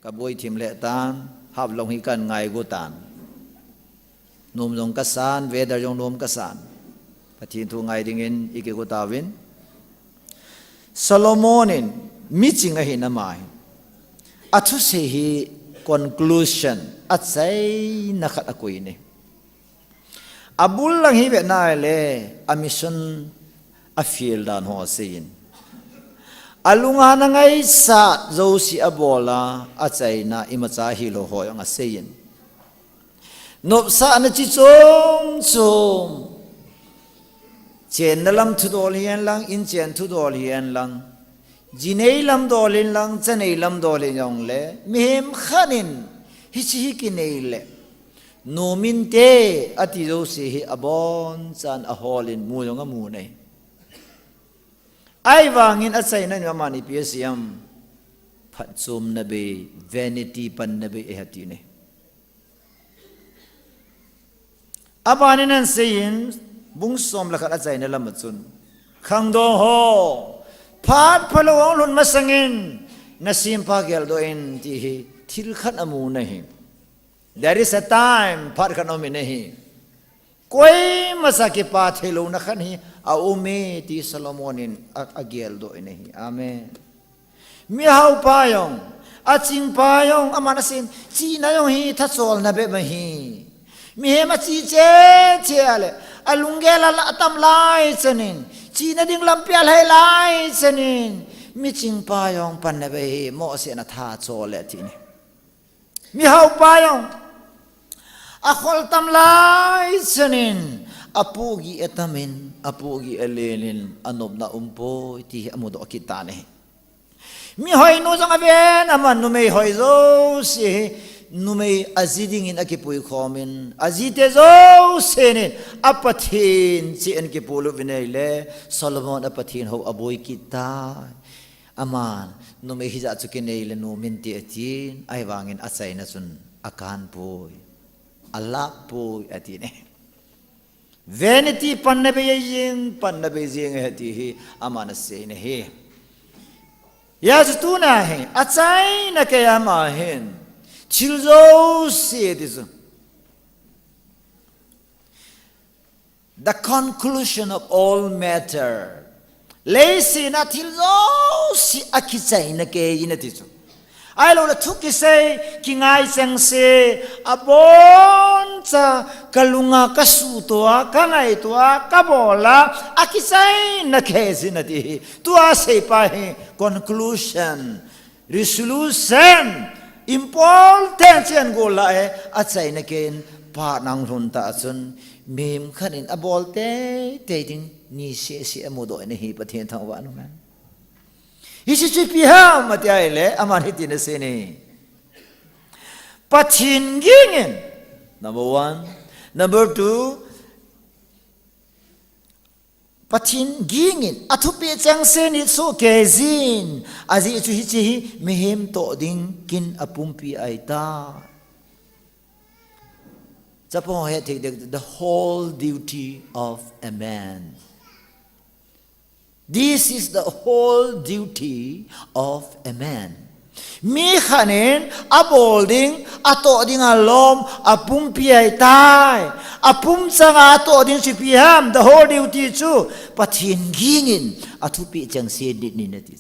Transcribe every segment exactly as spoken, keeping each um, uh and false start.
Ka boi thim le tan, hap long hi kan ngai gu tan. Nom jong ka san, weather jong nom ka san. Pathen thu ngai dingin i kigu tauvin. Solomon in miching ahi na mai. A thusei hi conclusion, achaina khat akoi in ahi. Abul lang hi ve nai le, a mission a fail dan ho asei in. A lunga na ngaisat jouse abol a, achaina imacha hilou ho jong asei in. Nopsahna chi chom chom. Chenna lam thudol hihen lang, inchen thudol hihen lang. Ji nei lam dol in lang, cha nei lam dol in jong le. Mihem khat in, hiche hi kinei le. Nom inte, ati jouse hi abonchan ahol in mu jong amu in ahi. Ahivangin achaina in aman ipi asei em. Phatchomna bei, vanity panna bei ahi ati in ahi. Aban in asei in, bung som le khat achaina lam a chun. Khangdong ho, phat phalou hung lhun masang in, na sempa geldoh in ti hi, thil khat amu in ahi. There is a time, phat khat aum in ahi. Koima cha kipa theilouna khat hi aum e ti Solomon in a, ageldoh in ahi. Amen. Mihao pa jong, aching pa jong, aman asei in, chihna jong hi thacholna bep ahi. Mihem achi cheh cheh a le, alunggel a la atam lai chan in, chihna ding lampi alhai lai chan in, miching pa jong panna bei hi, mohsehna thachol e ati in ahi. Mihao pa jong, akhol tam lai chan in, apohgih atam in, apohgih alen in, anopna umpoi, ti hi amudoh kit tan ahi. Mihoinu jong aven, aman numei hoi jouse hi, numei aji dingin akipui khom in, ajite jouse in, a Pathen cheh in kipolut uvin ahile, Solomon a Pathen hou aboi kit tai. Aman, numei hijat chu kinei le nom inte atin, ahivangin achaina chun akan poi, alap poi atin ahi. Vanity panna bei jeng, panna bei jeng ahi ti hi, aman asei in ahi. Hijeh chun tuna hi, achaina kei ama hin, thil jouse ti chu. The conclusion of all matter. Leiset a thil jouse akichaina kei in ati chu. Ahilou le thu kisei, kingai chengse, aboncha kalunga kasuhtoh a, kangaito a, kabol a, akichaina kei jin ati hi. Tua asei pa hi conclusion. Resolution, important chen gola e, achaina kei in phat nang lhun ta chun, mihem khat in abol teitei ding, ni sese amudoh in ahi Pathen thangvah in um e. Hiche chu ipi ham ati ahile, aman hitin asei in ahi. Pathen ging in, number one. Number two, Pathen ging in, athupeh chengse nit soh kei jin, ajeh chu hiche hi mihem toh ding kin apumpi ahitai. Chapang ho hethei ding, the whole duty of a man. This is the whole duty of a man. Mi khat in abol ding, atoh ding alom, apumpi ahitai. Apum changa atoh ding chu ipi ham, the whole duty chu, Pathen ging in, athupeh chengse nit in ati.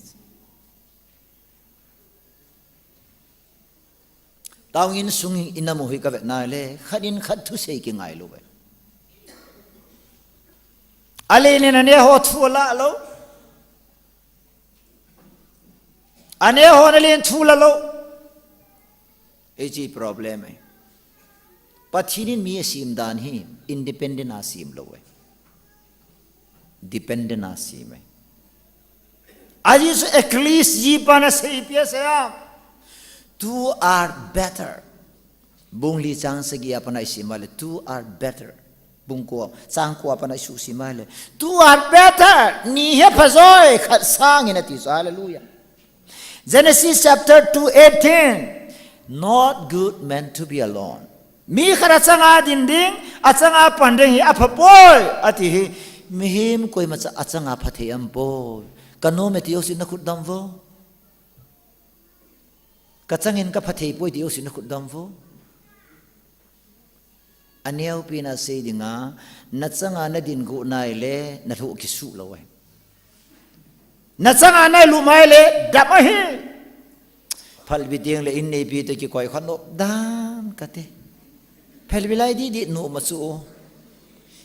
Taona insung in amu hi kavet nai le, khat in khat thusei kingai lou ve. Alen in aneho thu alah lou. Aneho in alen thu alah lou. Hiche problem e. Pathen in mi asem dan hi independent a sem lou e. Dependent a sem e. Ajeh chu Ecclesiastes pan asei ipi asei ham. Two are better. Bung li chang sagi a pan isim a le, two are better. Bung ko, chang ko a pan isuhsim a le, two are better. Ni hi apha joi, khat sangin ati chu, hallelujah. Genesis chapter two eighteen. Not good man to be alone. Mi khat achanga din ding, achanga pan ding hi apha poi, ati hi. Mihem koima cha achanga pha thei aum poi. Ka nom e ti jouse nakhut dam vo. Kachangin kapha thei poi ti u sin na khut dom vo. Aneopen a sei dinga, nachanga nadin gu nai le, nalhu kisuh lou ahi. Nachanga nailup mai le, dam ahi. Phalbi ding le inneipi te kikoi kha nop dan kate. Phalbi lai di di nu ma chu.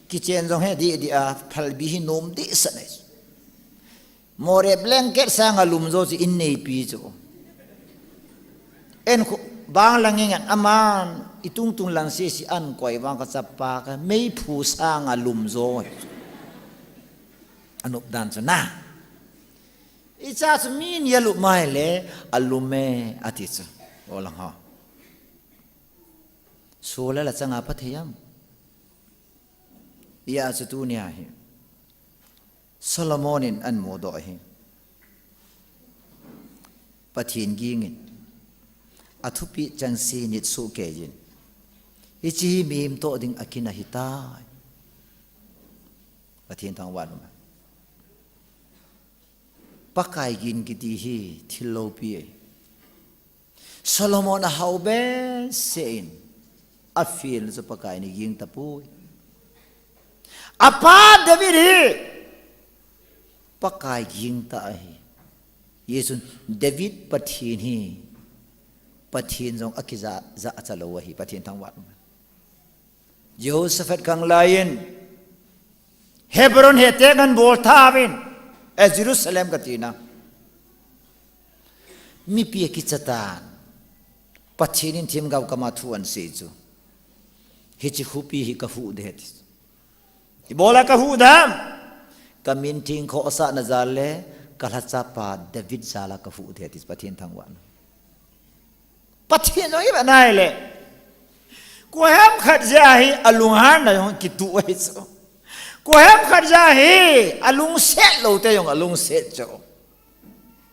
Kichen jong he di di a, phalbi hi nom di sa nei. Moreh blanket sanga lum jo chu inneipi chu. En khu, bang lang ngen aman, itung tung lang si si an koi vang kachapa ka, meiphu sanga lum jo. Anop dan chu na. Icha chu min ya lup mai le, alum e, ati chu. O lang ho. Solar la changa pha thei am. Ia chu tunia hi. Solomon in an mudoh hi. Pathen gingin. Athupi chengse nit soh keiyin. Hiche hi mihem toh ding akin ahitai. Pathen thangvah in um. Pakai gin kiti hi thil loupi ahi. Solomon ahao behseh in, afail chu Pakai in aging tapoi. Apa David hi Pakai gingta ahi. Hichun David Pathen hi, Pathen jong akija, ja acha lou ahi, Pathen thangvah in um. Jehoshaphat khanglai in, Hebron hi attack ahin bol tauvin, eh, Jerusalem kati na. Mipi akicha tan. Pathen in themgao kama thu ahin sei chu. Hiche khopi hi kahuh ding ahi ti. Ibola kahuh ding ham. Kamin theng khohsahna jal le, kalhachapa David jal a kahuh ding ahi ti, Pathen thangvah in um. Pathen jong ivet nai le. Koi ham khat jeh a hi alunghanna jong kituh ahi chu. Koi ham khat jeh a hi alungset lou te jong alungset chu.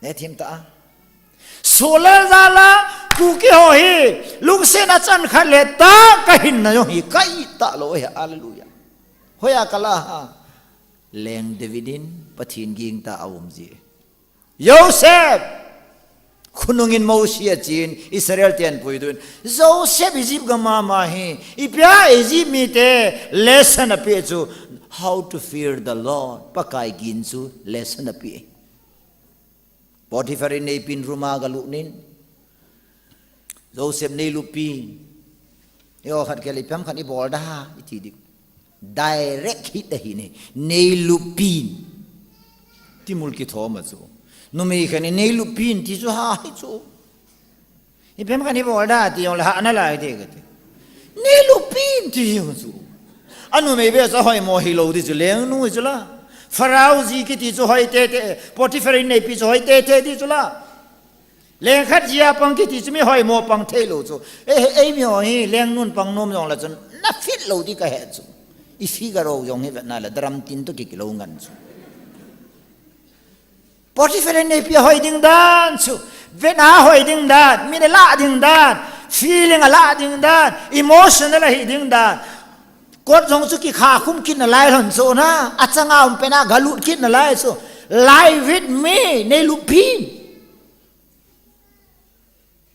Nei thim ta a. Solar jal a Kuki ho hi lungsetna chan khat le ta kahinna jong hi kahi talou ahi, hallelujah. Hoiya kala ham. Leng David in Pathen gingta a um ji. Joseph! Khonung in Mosi achen, Israel ten puidun. Joseph Egypt gam a ama hi, ipi a Egypt mite lesson apeh chu, how to fear the Lord. Pakai gin chu lesson apeh. Potiphar inneipin room a galut in. Joseph neilupin. Eiho khat kei le ipi ham khat ibol da, iti ding. Direct hit ahi ne. Neilupin. Timul kithom a chu. Numei khat in neilupin ti chu ha hi chu. Ipi ham khat ibol da ti jong le ha nalai te kati. Neilupin ti jong chu. Anumei beh chu hoimo hilou ti chu lengnu chu la. Pharaoh ji kiti chu hoi tete, Potiphar inneipi chu hoi tete ti chu la. Lengkhat jia pang kiti chu mi hoimo pang thei lou chu. Eh, eh, eimi ho hi lengnun pang nom jong la chun na fit lou ti kahe chu. I figure ho jong hi vetna le drum tin toh kikilou ngen chu. Potiphar inneipi a hoi ding dan chu. Vetna hoi ding dan, min alah ding dan, feeling alah ding dan, emotional ahi ding dan. Kot jong chu kikha khum kit nalai lhon chu na, achanga um pen a galut kit nalai chu. Lie with me, neilupin.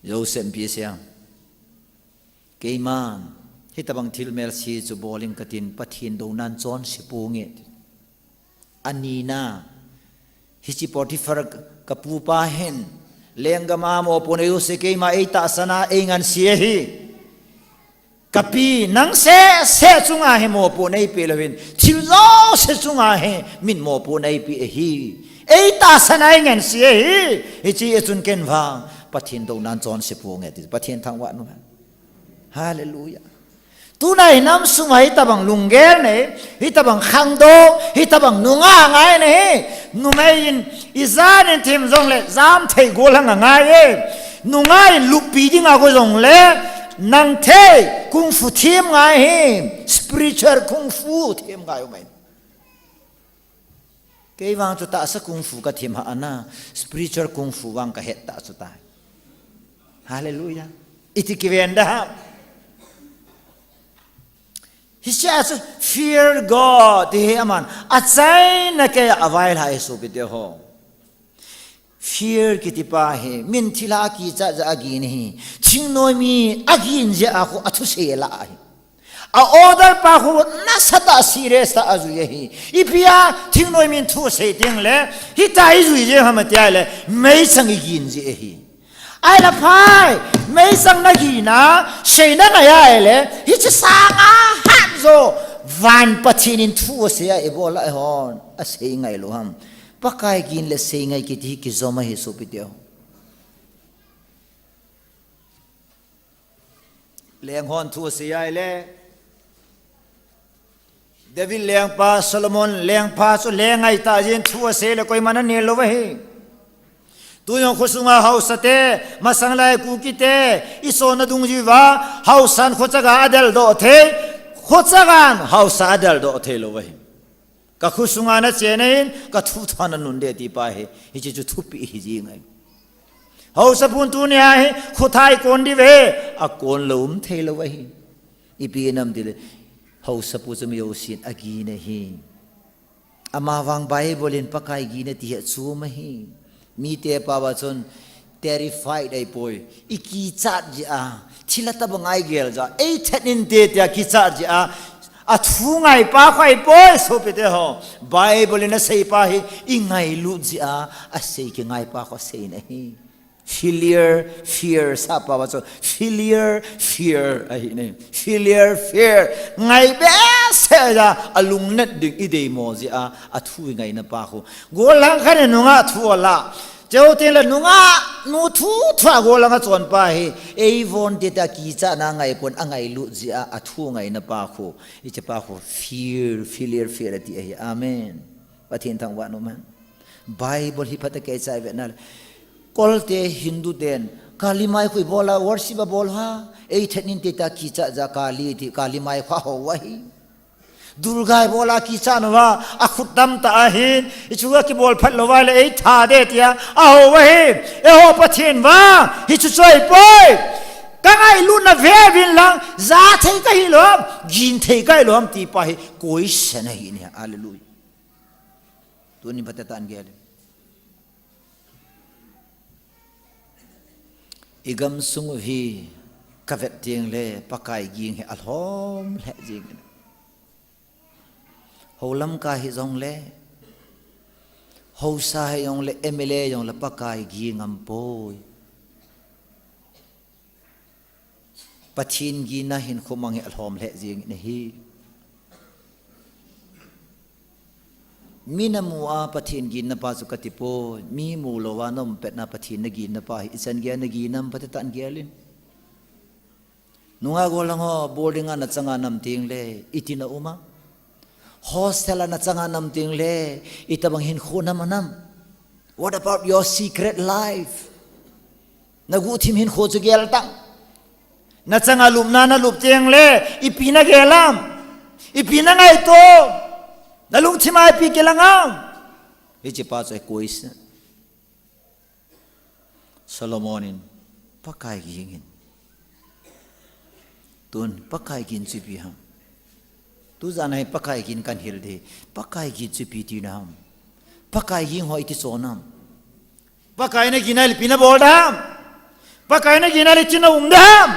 Joseph in ipi asei em? Keiman, hitabang thil melse chu bol inge katin, Pathen douna in chonse ponge. Anina, hiche Potiphar ka, kapupa hin, lenggam a mopohna jouse keima eitahsan a, eingansei ahi. Kapi, nang seh seh chunga hi mopohna eipeh louvin, thil jouse chunga hi min mopohna eipeh ahi. Eitahsan a eingansei ahi. Hiche a chun ken vang Pathen douna in chonse ponge ti. Pathen thangvah in um hen. Hallelujah. Tuna hi nam sunga hitabang lunggel nei, hitabang khangdong, hitabang nungah ngai nei. Numei in ijan in thim jongle jam thei gollhang angai e. Nungah in luppi dinga go jongle, nang thei kung fu thim ngai hi, spiritual kung fu thim ngai um ahi. Kei vang chu tahsa kung fu kathim hih a, spiritual kung fu vang kahet tah chu tai. Hallelujah. Iti kiven da ham. Hiche a chu fear God ti hi aman achaina keiya availhah e sopite ho. Fear kiti pa hi, min thilha kichat jeh a agin ahi. Thingnoi mi agin jeh a khu athusei alah ahi. A order pa khu nasatah a serious tah a ajui ahi. Ipi a thingnoi min thu asei teng le, hitia ijui jeh ham ati le, meichang igin jeh ahi. Ahile phai, meichang nagin a, sei nangai ahile, hiche sanga hat jo, van Pathen in thu asei a, ibol a eihon asei ngailou ham. Pakai gin le seingai kiti hi kijom ahi sopite ho. Leng hon thu asei ahile, David lengpa, Solomon lengpa chu leng ngaitah jeh in thu asei le koiman anel lou ahi. Tujong khosunga haosa te, masang lai Kuki te, isonna dungjui uva, haosan khochaga adeldoh thei, khochagan haosa adeldoh thei lou ahi. Ka khosunga nachen in, ka thu tha nanun ding ti pa hi, hiche chu thupi hi jing ahi. Haosapu tunia hi, khotha ikon diu ve, akon lou um thei lou ahi. Ipi nam tile, haosapu chu mi jousen agin ahi. Amavang Bible in Pakai gin ati hi achom ahi. Mite pao a chun, terrified ahipoi, ikichat jeh a, thilha tobang a igel jeh a, eithat inte tia kichat jeh a, athu ngai pa khu ahipoi, sopite ho. Bible in asei pa hi, ingailut jeh a, asei kingai pa khu asei na ahi. Filial fear, sap pao a chun, filial fear ahi ne. Filial fear. Ngai behseh jeh a, alungnet ding ideimo jeh a, athu ingaina pa khu. Gollhang khat in nungah thu alah. Chuteng le nungah nu thuthu a gollhang achon pa hi, eivon tita kichatna angaipon, angailut jeh a, athu ngaina pa khu. Hiche pa khu fear, filial fear ati ahi. Amen. Pathen thangvah in um hen. Bible hi phatah a kichai vetna le. Kolte Hindu ten, Kali mai khu ibol a, worship abol ham. Eithat inte tia kichat jeh a Kali ti, Kali mai khu ahou ahi. Durga ibol a kichat uva, akhut damtah ahin, hichu akibol phat lou uva le eitha ding tia, ahou ahi, eiho Pathen vang, hichu chu ahipoi. Ka ngailutna ve uvin lang, ja thei kahi lou ham, gin thei kahi lou ham ti pa hi, question ahi ne, hallelujah. Tuni phatah a gel in. Igamsung u hi kavet teng le Pakai gin hi alhom lheh jing in. Houlamkai hijong le, haosa hijong le, M L A hijong le Pakai gin ngam poi. Pathen ginna hinkho mang hi alhom lheh jing in ahi. Mi namu a Pathen ginna pa chu kati poi, mi mu lou a naum petna Pathen naginna pa hi, ichan geiya nagin nam phatah a gel in. Nungah gollhang ho, boarding a nachanga nam teng le, iti naum am? Hostel a nachanga nam teng le, itobang hinkho nam anam? What about your secret life? Naguhthim hinkho chu gel tan. Nachanga lupna nalup teng le, ipi nagel am? Ipi nangaito? Nalungthim a ipi kilang am? Hiche pa chu question. Solomon in, Pakai gin in. Tun, Pakai gin chu ipi ham? Tujan a hi Pakai gin kahin hil ding. Pakai gin chu ipi tina ham? Pakai gin ho iti chon ham? Pakai nagin a le ipi nabol ding ham? Pakai nagin a le iti naum ding ham?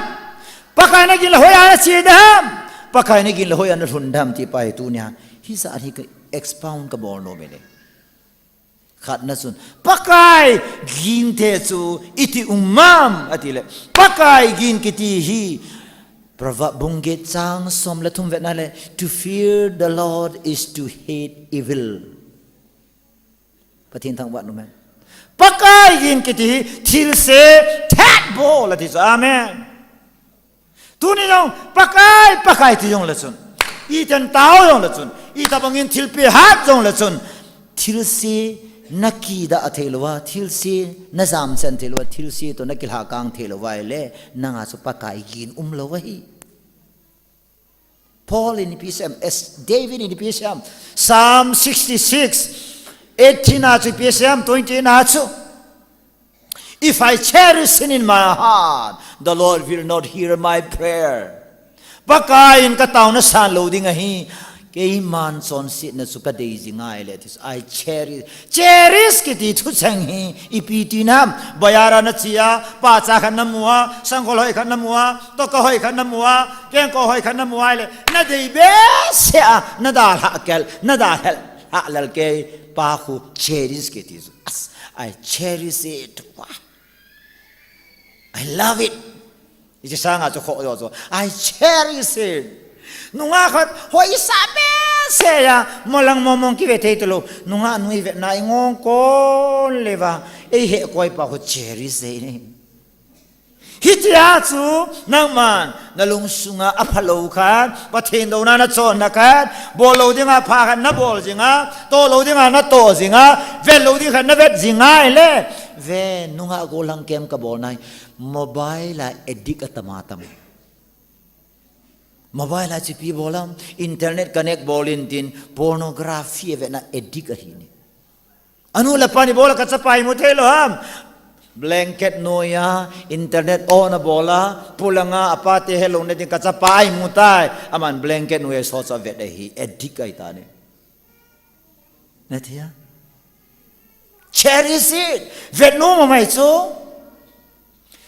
Pakai nagin le hoiya nache ding ham? Pakai nagin le hoiya nalhun ding ham ti pa hi tunia. Hijat hi ka expound kabol nom e le. Khatna chun, Pakai gin te chu iti um am, ati le. Pakai gin kiti hi, Proverb bung get chang som le thum vetna le, to fear the Lord is to hate evil. Pathen thangvah in um hen. Pakai gin kiti hi, thilse thet bol ati chu. Amen. Tuni jong, Pakai, Pakai ti jong le chun. Iten tao jong le chun. Itobang in thilpeh hat jong le chun. Thilse nakidah thei lou a, thilse najamchan thei lou a, thilse toh nakilhakang thei lou a ahile, nanga chu Pakai gin um lou ahi. Paul in ipi asei em, as David in ipi asei em, Psalm sixty-six, eighteen a chu ipi asei em, twenty-eight a chu. If I cherish sin in my heart, the Lord will not hear my prayer. Pakai in kataona san lou ding ahi, Eiman chonsetna chu kadei jing ahile, this I cherish. Cherish kiti thucheng hi ipi ti ham? Bazar a nache a, pacha khat namu a, sangkhol hoi khat namu a, toka hoi khat namu a, kengkoh hoi khat namu a, ahile nadei behseh a, nadalhah kel, nadalhah lel kei pa khu cherish kiti chu. As, I cherish it. Wah. I love it. Hiche sanga chu khoh jo chu, I cherish it. Nungah khat hoisa behseh a, molang momong kive thei talou. Nungah nu ivetna ingong kon leuva, eihekoi pa khu cherish e. Hitia chu nangman nalungsunga aphalou khat, Pathen douna nachonna khat, bol lou dinga pha khat nabol jinga, toh lou dinga natoh jinga, vet lou ding khat navet jinga ahile, ve, nungah gollhang kem kabol nai. Mobile a addict atam atam. Mobile a chipi bol ham, internet connect bol intin, pornography avetna addict ahi ni. Anu le apa ni bol a kachapa imu thei lou ham? Blanket noiya, internet on abol a, polanga, apate helou na ding kachapa imu tai. Aman blanket noiya socha vet ahi, addict ahi tani. Nathei a? Cherish it. Vet nom um ahi chu.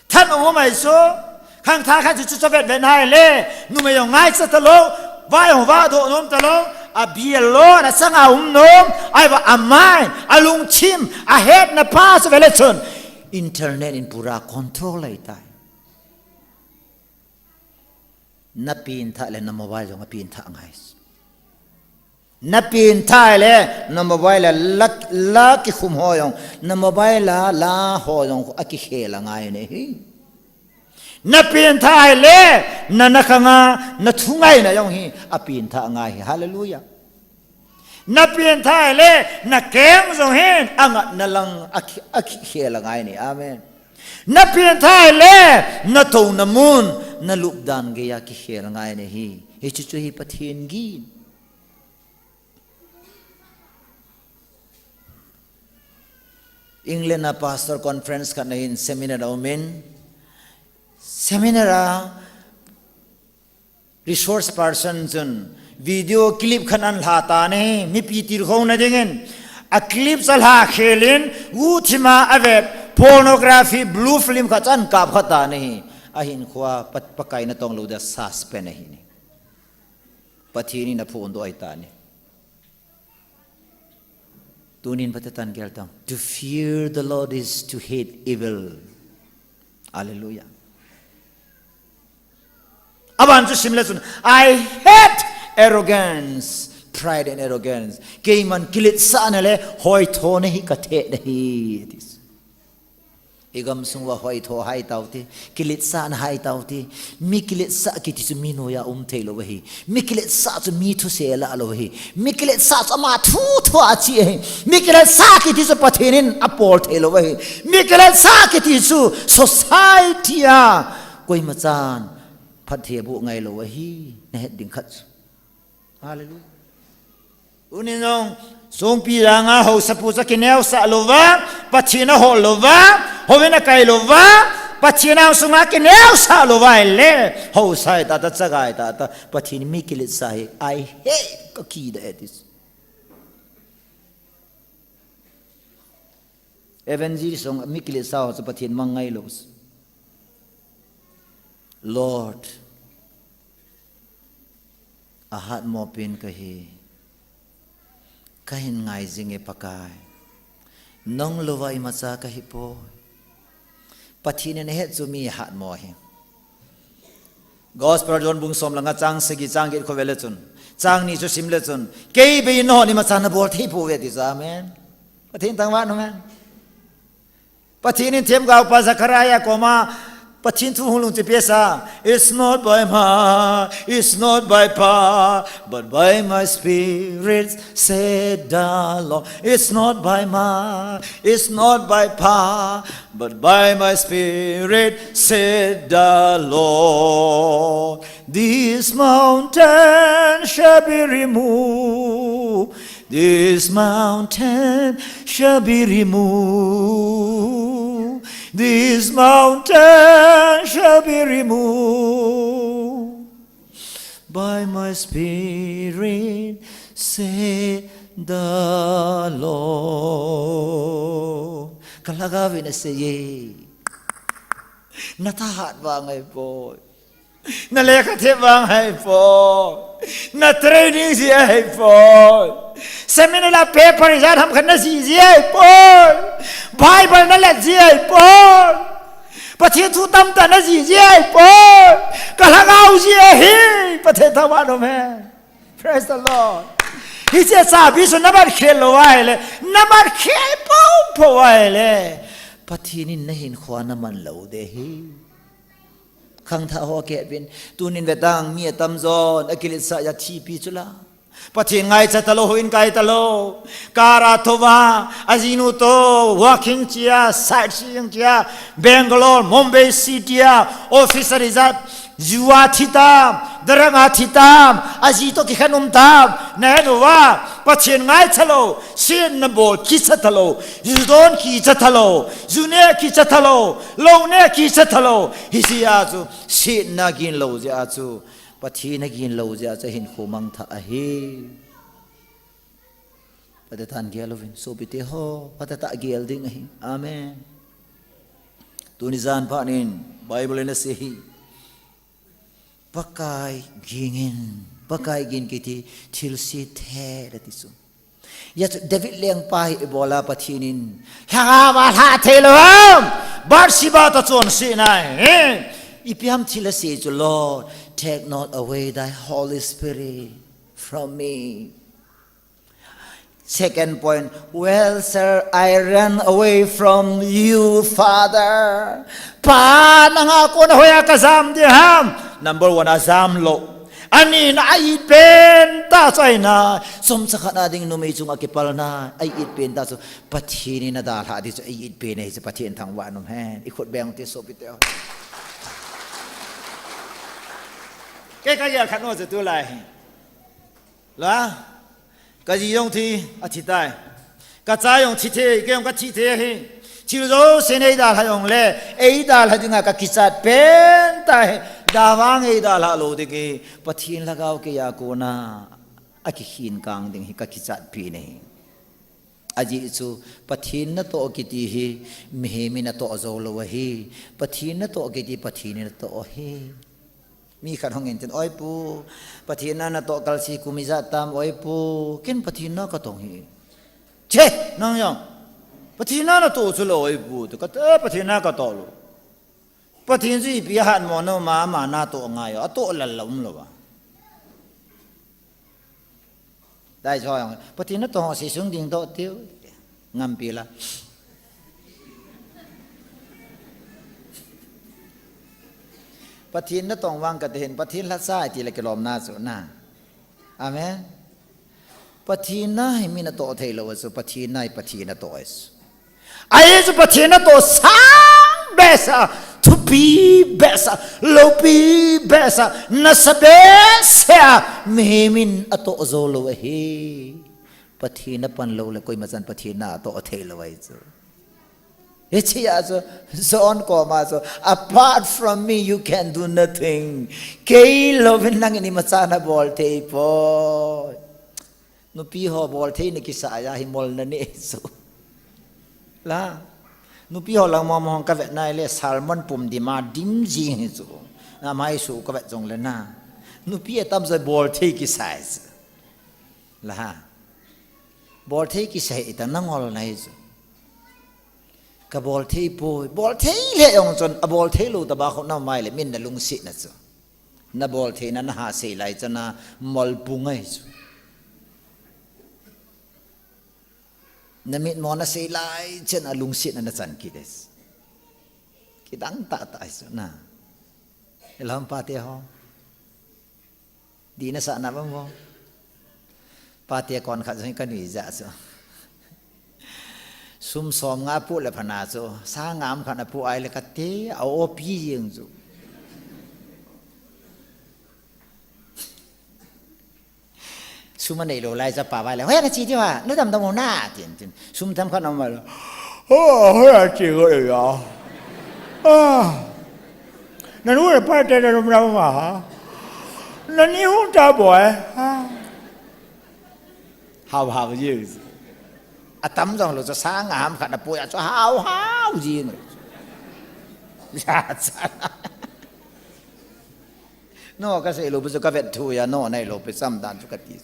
Thanom um ahi chu. Khangthah khat chu chu vet vet nai le. Numei jong ngaicha talou. Vai jong vahdoh nom talou. Abil lou, achanga um nom. Ahivang a mind, alungthim, ahetna pa chu vele chun, internet in pura control ahitai. Napengthah le na mobile jong apengthah ngai. Napengthah le na mobile a la, la kikhum ho jong, na mobile a la ho jong akikhel angai ne hi. Napengthah le na, nakhanga, nathu ngaina jong hi apengthah ngai hi. Hallelujah. Napengthah le nakeng jong hin angatna lang akhi, akhikhel angai ne. Amen. Napengthah le natouna mun, nalupdan geiya kikhel angai ne hi. Hichu chu hi Pathen gin. England a pastor conference khat na hin seminar a um in, seminar a resource person chun video clip khat ahin lha tan ahi, mipi tilkhouna dingin. A clip chu alha khel in, guhthima avet pornography blue film khat chu ahin kap kha tan ahi. Ahinkhoa Pa, Pakai natong lou dia suspend ahi ni. Pathen in aphondoh ahi tan ahi. Tunin phatah in gel tang. To fear the Lord is to hate evil. Hallelujah. Aban chu sim le chun, I hate arrogance, pride and arrogance. Keiman kiletsahna le hoithona hi katheh nahi. Igamsung uva hoitho hai tau ti, kiletsahna hai tau ti. Mi kiletsah kiti chu mi noiya um thei lou ahi. Mi kiletsah chu mi thusei lah lou ahi. Mi kiletsah chu ama thu thu a chi ahi. Mi kiletsah kiti chu Pathen in apol thei lou ahi. Mi kiletsah kiti chu society a koima chan phatthei aboh ngai lou ahi. Nahet ding khat chu. Hallelujah. Tunin jong, songpi langa haosapu chu akineosah louva, Pathen ahol louva, houin akai louva, Pathen angsunga akineosah louva ahile, haosa hi tata, chaga hi tata, Pathen mi kiletsah hi, I hate, kakida e ti. Evangelist jong mi kiletsah ho chu Pathen mang ngai lou. Lord, ahatmo pen kahi. Kahin ngai jing e Pakai. Nang louva imacha kahi poi. Pathen in ahet chu mi ahatmo hi. Gospel John bung som langa chang sagi chang get khovele chun, chang ni chu sim le chun, kei beiyin nahon imacha nabol thei pouve ti chu, amen. Pathen thangvah in um hen. Pathen in themgaopa Zechariah koma Pathen thu hung lungchepi sa, "It's not by might, it's not by power, but by my spirit, said the Lord." It's not by might, it's not by power, but by my spirit, said the Lord. This mountain shall be removed. This mountain shall be removed. This mountain shall be removed by my Spirit, say the Lord. Ka lhagaovin aseiye. Na thahat vang ahipoi. Na lekha thep vang ahipoi. Na training jeh ahipoi. Seminar la paper ijat ham khat na jih jeh ahipoi. Bible na let jeh ahipoi. Pathen thu tamtah na jih jeh ahipoi. Ka lhagao jeh ahi. Pathen thangvah in um hen. Praise the Lord. Hiche chabi chu na mat khel lou ahile, na mat khel poupou ahile, Pathen in na hinkhoa na man lou ding ahi. Khangthah ho keh uvin, tunin vetang mi atamjon akiletsah a thipi chu la. Pathen ngaicha talou, houin kai talou. Car a thouva, ajinu toh walking chia, sightseeing chia, Bangalore, Mumbai City a, officer ijat, ju a thi tam, drug a thi tam, aji toh kikhen um tam, nahet uva, Pathen ngaicha lou, setna bol kicha talou, ju don kicha talou, ju neh kicha talou, lou neh kicha talou, hijeh a chu, setna gin lou jeh a chu, Pathen agin lou jeh a chu hinkho mangthah ahi. Phatah tah in gel uvin, sopite ho, phatah tah gel ding ahi. Amen. Tuni jan phat in, Bible in asei hi. Pakai gingin, Pakai gin kiti, thilse thet ati chu. Hijeh chun David lengpa hi ibola Pathen in, lhagao a lhah thei lou ham. Bathsheba toh chonsetna hi. Ipi ham thil asei chu, Lord, take not away thy Holy Spirit from me. Second point, where shall I run away from you, Father? Pa, nanga kona hoiya kajam ding ham? Number one, ajam lou. Ani na a-it pen tah chu ahi na. Chomcha khat a ding numei chunga kipalna a-it pen tah chu Pathen in adalhah ding chu a-it pen ahi chu Pathen thangvah in um hen. I khut beng ute sopite ho. Kei kagel khat nom chu tulai hi. La, kaji jong thi, athi tai. Kacha jong thi thei, kei jong kathi thei ahi. Thil jouse nei dalha jongle, ei dalha dinga kakichat pen tah hi. Davang ei dalha lou ding hi, Pathen lhagao keiya kona akikhin kang ding hi kakichat pen ahi. Ajeh chu Pathen natoh kiti hi, mihem in atoh jou lou ahi. Pathen natoh kiti, Pathen in atoh ahi. Mi khat hung in tin, "Oi pu, Pathen na natoh kalsi kum ijat tam, oi pu, ken Pathen na katong hi." "Che, nang jong, Pathen na natoh chu lou, oi pu," ti kati, "Pathen na katoh lou." Pathen chu ipi ahat mo nom a, ama natoh ngai, atoh lal la um lou a. Dai jo jong, Pathen natoh ho seisung ding toh tiu. Ngampi la. Pathen natong vang kati hin, Pathen lhacha iti le kilomna chu na. Amen. Pathen na hi mi natoh thei lou chu, Pathen na hi Pathen natoh ahi chu. Ahi chu Pathen natoh sang behseh a, thupi behseh a, loupi behseh a, nasa behseh a, mihem in atoh jou lou ahi. Pathen na pan lou le koima chan Pathen na atoh thei lou ahi chu. Hichea chu, John koma chu, "Apart from me, you can do nothing." Kei louvin nangin imacha nabol thei poi. Nupi ho bolthei nakisah a hi mol nanei chu. La. Nupi ho lang mong mong kavet nai le sermon pum dim a dim jing hi chu. Namai su kavet jong le na. Nupi atam jong bolthei kisah chu. La. Bolthei kisah ita nangol nai chu. Kabolthei poi. Bolthei le jong chun abolthei lou tobang khu namai le min nalungset na chu. Nabolthei na naha sei lai chana mol pung ahi chu. Namit mo nasei lai chana lungset na nachan kit ahi chu. Kidang tah tah ahi chu na. Ilham pate ho. Di nasa na bang mo. Pate kon khat jong kanui ja chu. Sum som nga pu le phana chu. Sa ngam khat na pu ai le kati a opi jing chu. Sum anei lou lai chapa vai le, "Hoiya nache diu ham? Nadam dam u na," tin tin. Sum themkhat aum le, "Oh, hoiya che ko ya. Ah. Nanu le pate na lum na ma ha. Nani hung ta boy. Hau hau ji. Atam jong lou chu sang a ham khat na poi a chu hau hau ji. Ya cha. No, ka sei lou pu chu ka vet thu ya, no, nei lou pu cham dan chu ka ti.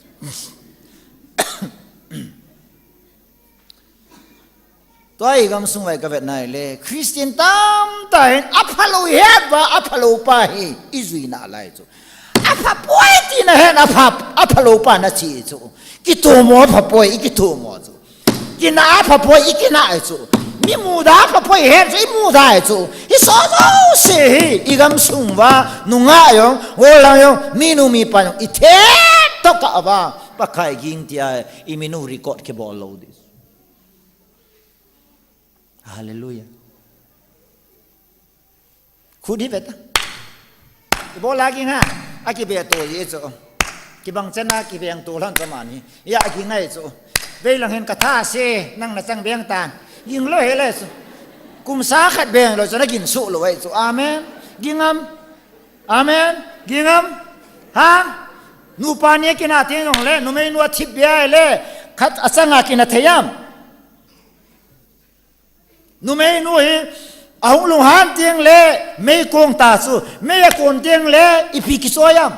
Tua i gamsung vai ka vet nai le, Christian tamtah hin, aphalou het va, aphalou pa hi, i juina lai chu. Apha poi tina hin, apha, aphalou pa na chi chu. Kitomo apha poi, i kitomo chu. Kina apha poi, i kina chu. Mi muda apha poi het chu, i muda chu. Hi so so se hi, i gamsung va, nungah jong, gollhang jong, minu mipa jong, i thet to ka va, Pakai ging tia, i minu record kibol lou di. Hallelujah. Khut hi ve ta. Ibola ging ha. Akibe to ji chu. Kibang chena kibeng to lhon ta mani. Ya ging ngai chu. Vei lang hin ka tha se nang na chang beng tan. Ging lou he le chu. Kum sa khat beng lou chu na ging su lou ai chu. Amen. Ging am. Amen. Ging am. Ha? Nupa ni kina ting jong le, numei nu a thip bia le, khat achanga kina thei am. Numei nu hi, ahung lunghan ting le, mei kong ta chu, mei a kon ting le, ipi kichoi am.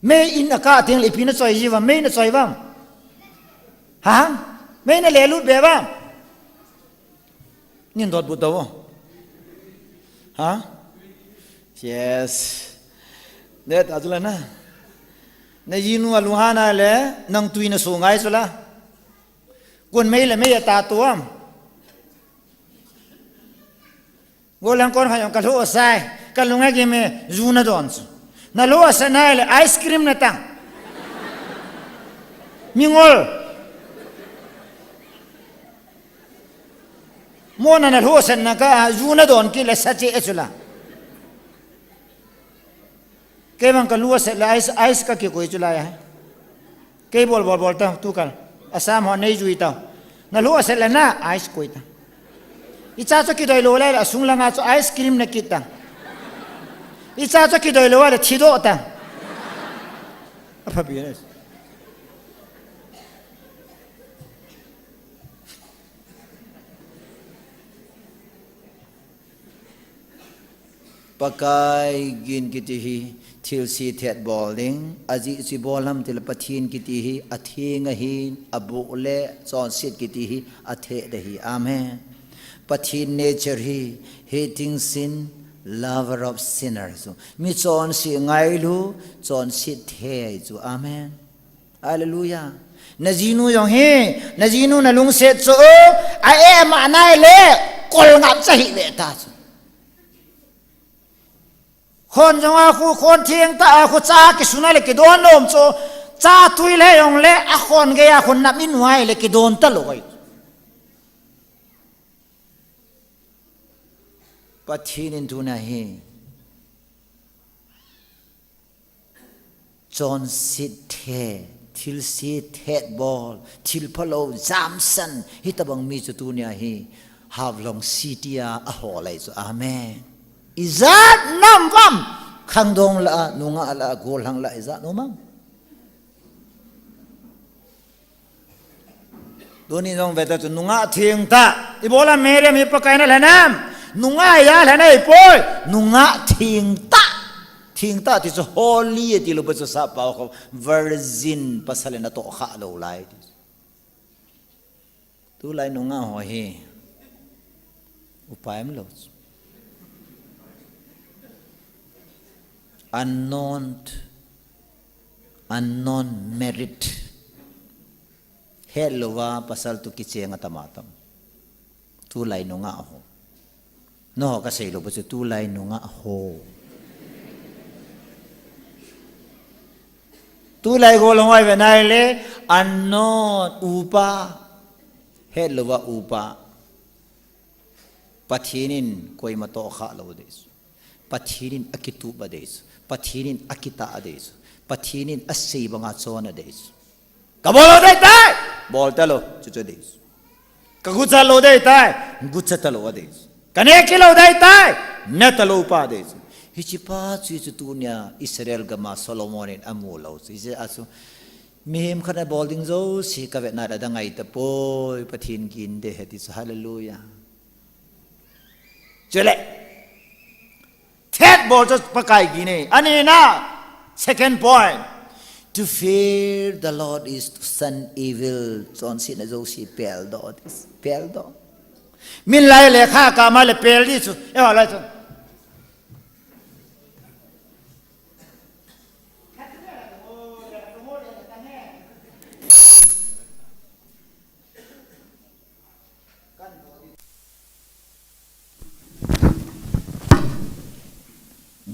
Mei in a kah ting le, ipi na choi ji vam, mei na choi vam. Ha? Mei na le lut be vam. Nin dot but da vo. Ha? Yes. Ne ta chu la na. Na jinu a lunghan a le, nang tui na su ngai chu la. Kon mei le mei a ta tuam. Gollhang kon kha jong ka lhu sai, ka lung a gim e, ju na don chu. Na lhu a sa nai le, ice cream na tang. Mingol. Mo na na lhu a sa na ka, ju na don ki le sa che e chu la. Kei bang ka lhu a set le ice, ice ka kikoi chu lai a. Kei bol, bol, bol ta, tu kal. Assam ho nei jui ta. Na lhu a set le na ice koi ta. I cha chu kidoi lou lai le, asung langa chu ice cream na kit ta. I cha chu kidoi lou le, thi doh ta. Apha bi ne. Pakai ging kiti hi thilse thet bol ding, ajeh chu ipi bol ham tile Pathen kiti hi atheng ahin, abol le chonset kiti hi athet ahi. Amen. Pathen nature hi hating sin, lover of sinners. Mi chonse ngailu, chonset thei chu. Amen. Hallelujah. Na jinu jong hi, na jinu na lungset chu, a e ma nai le, kol ngap cha hi ve ta chu. Khon jong a khu, khon theng ta a khu cha kisu na le kidon lom chu, cha tui le jong le, a khon gei a khu nap in vai le kidon ta lou ai. Pathen in tuna hi. Chonset the, thilse thet bol, thil phalou, jamsan, hitabang mi chu tunia hi, Haflong City a, ahol lai chu. Amen. Ijat nam vam, khangdong la, nungah la, gollhang la, ijat nom am. Tuni jong ve ta chu nungah thengtah. Ibola Miriam hi Pakai in alhen am? Nungah a alhen ahipoi. Nungah thengtah. Thengtah ti chu holy ati lou pa chu sap pao kho. Virgin pasal in atoh kha lou lai ti. Tulai nungah ho hi. Upai umlou. Unknown, unknown merit. Hetlouva pasal toh kicheng atam atam. Tulai nungah ho. Nangho kasei lou pa chu tulai nungah ho. Tulai gollhang ho ive nai le unknown upa. Hetlouva upa. Pathen in koima toh kha lou dei chu. Pathen in akitup a dei chu. Pathen in akitah a dei chu. Pathen in asei banga chon a dei chu. Kabol lou dei tai, bol talou, chuchu dei chu. Kagucha lou dei tai, gucha talou a dei chu. Kaneh kit lou dei tai, neh talou pa dei chu. Hiche pa chu, chu tunia Israel gam a Solomon in amu lou chu. Hiche a chu mihem khat a bol ding jouse ka vetna a dang ahi tapoi, Pathen gin ding ahi ti chu, hallelujah. Chule, third bol chu Pakai gin ahi. Ani na, second point. To fear the Lord is to shun evil. Chonsetna jouse peldoh, peldoh. Min lai lekha kama le pel ding chu. Eiho lai chu.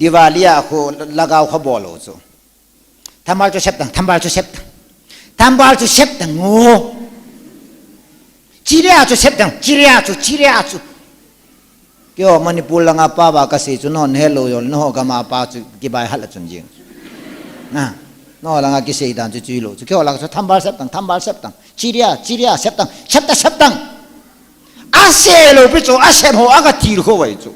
Diwali a khu lagao kha bol u chu. Thanbal chu sep tang, thanbal chu sep tang. Thanbal chu sep tang o. Chiria chu sep tang, chiria chu, chiria chu. Keiho Manipur langa pa va kasei chu, nahon helou jol, nangho gam a pa chu kibai hat la chun jing. Na, nangho langa kisei dan chu chu hilou chu. Keiho langa chu thanbal sep tang, thanbal sep tang. Chiria, chiria, sep tang, sep tang, sep tang. Asep lou pi chu, asep ho aga til kho vai chu.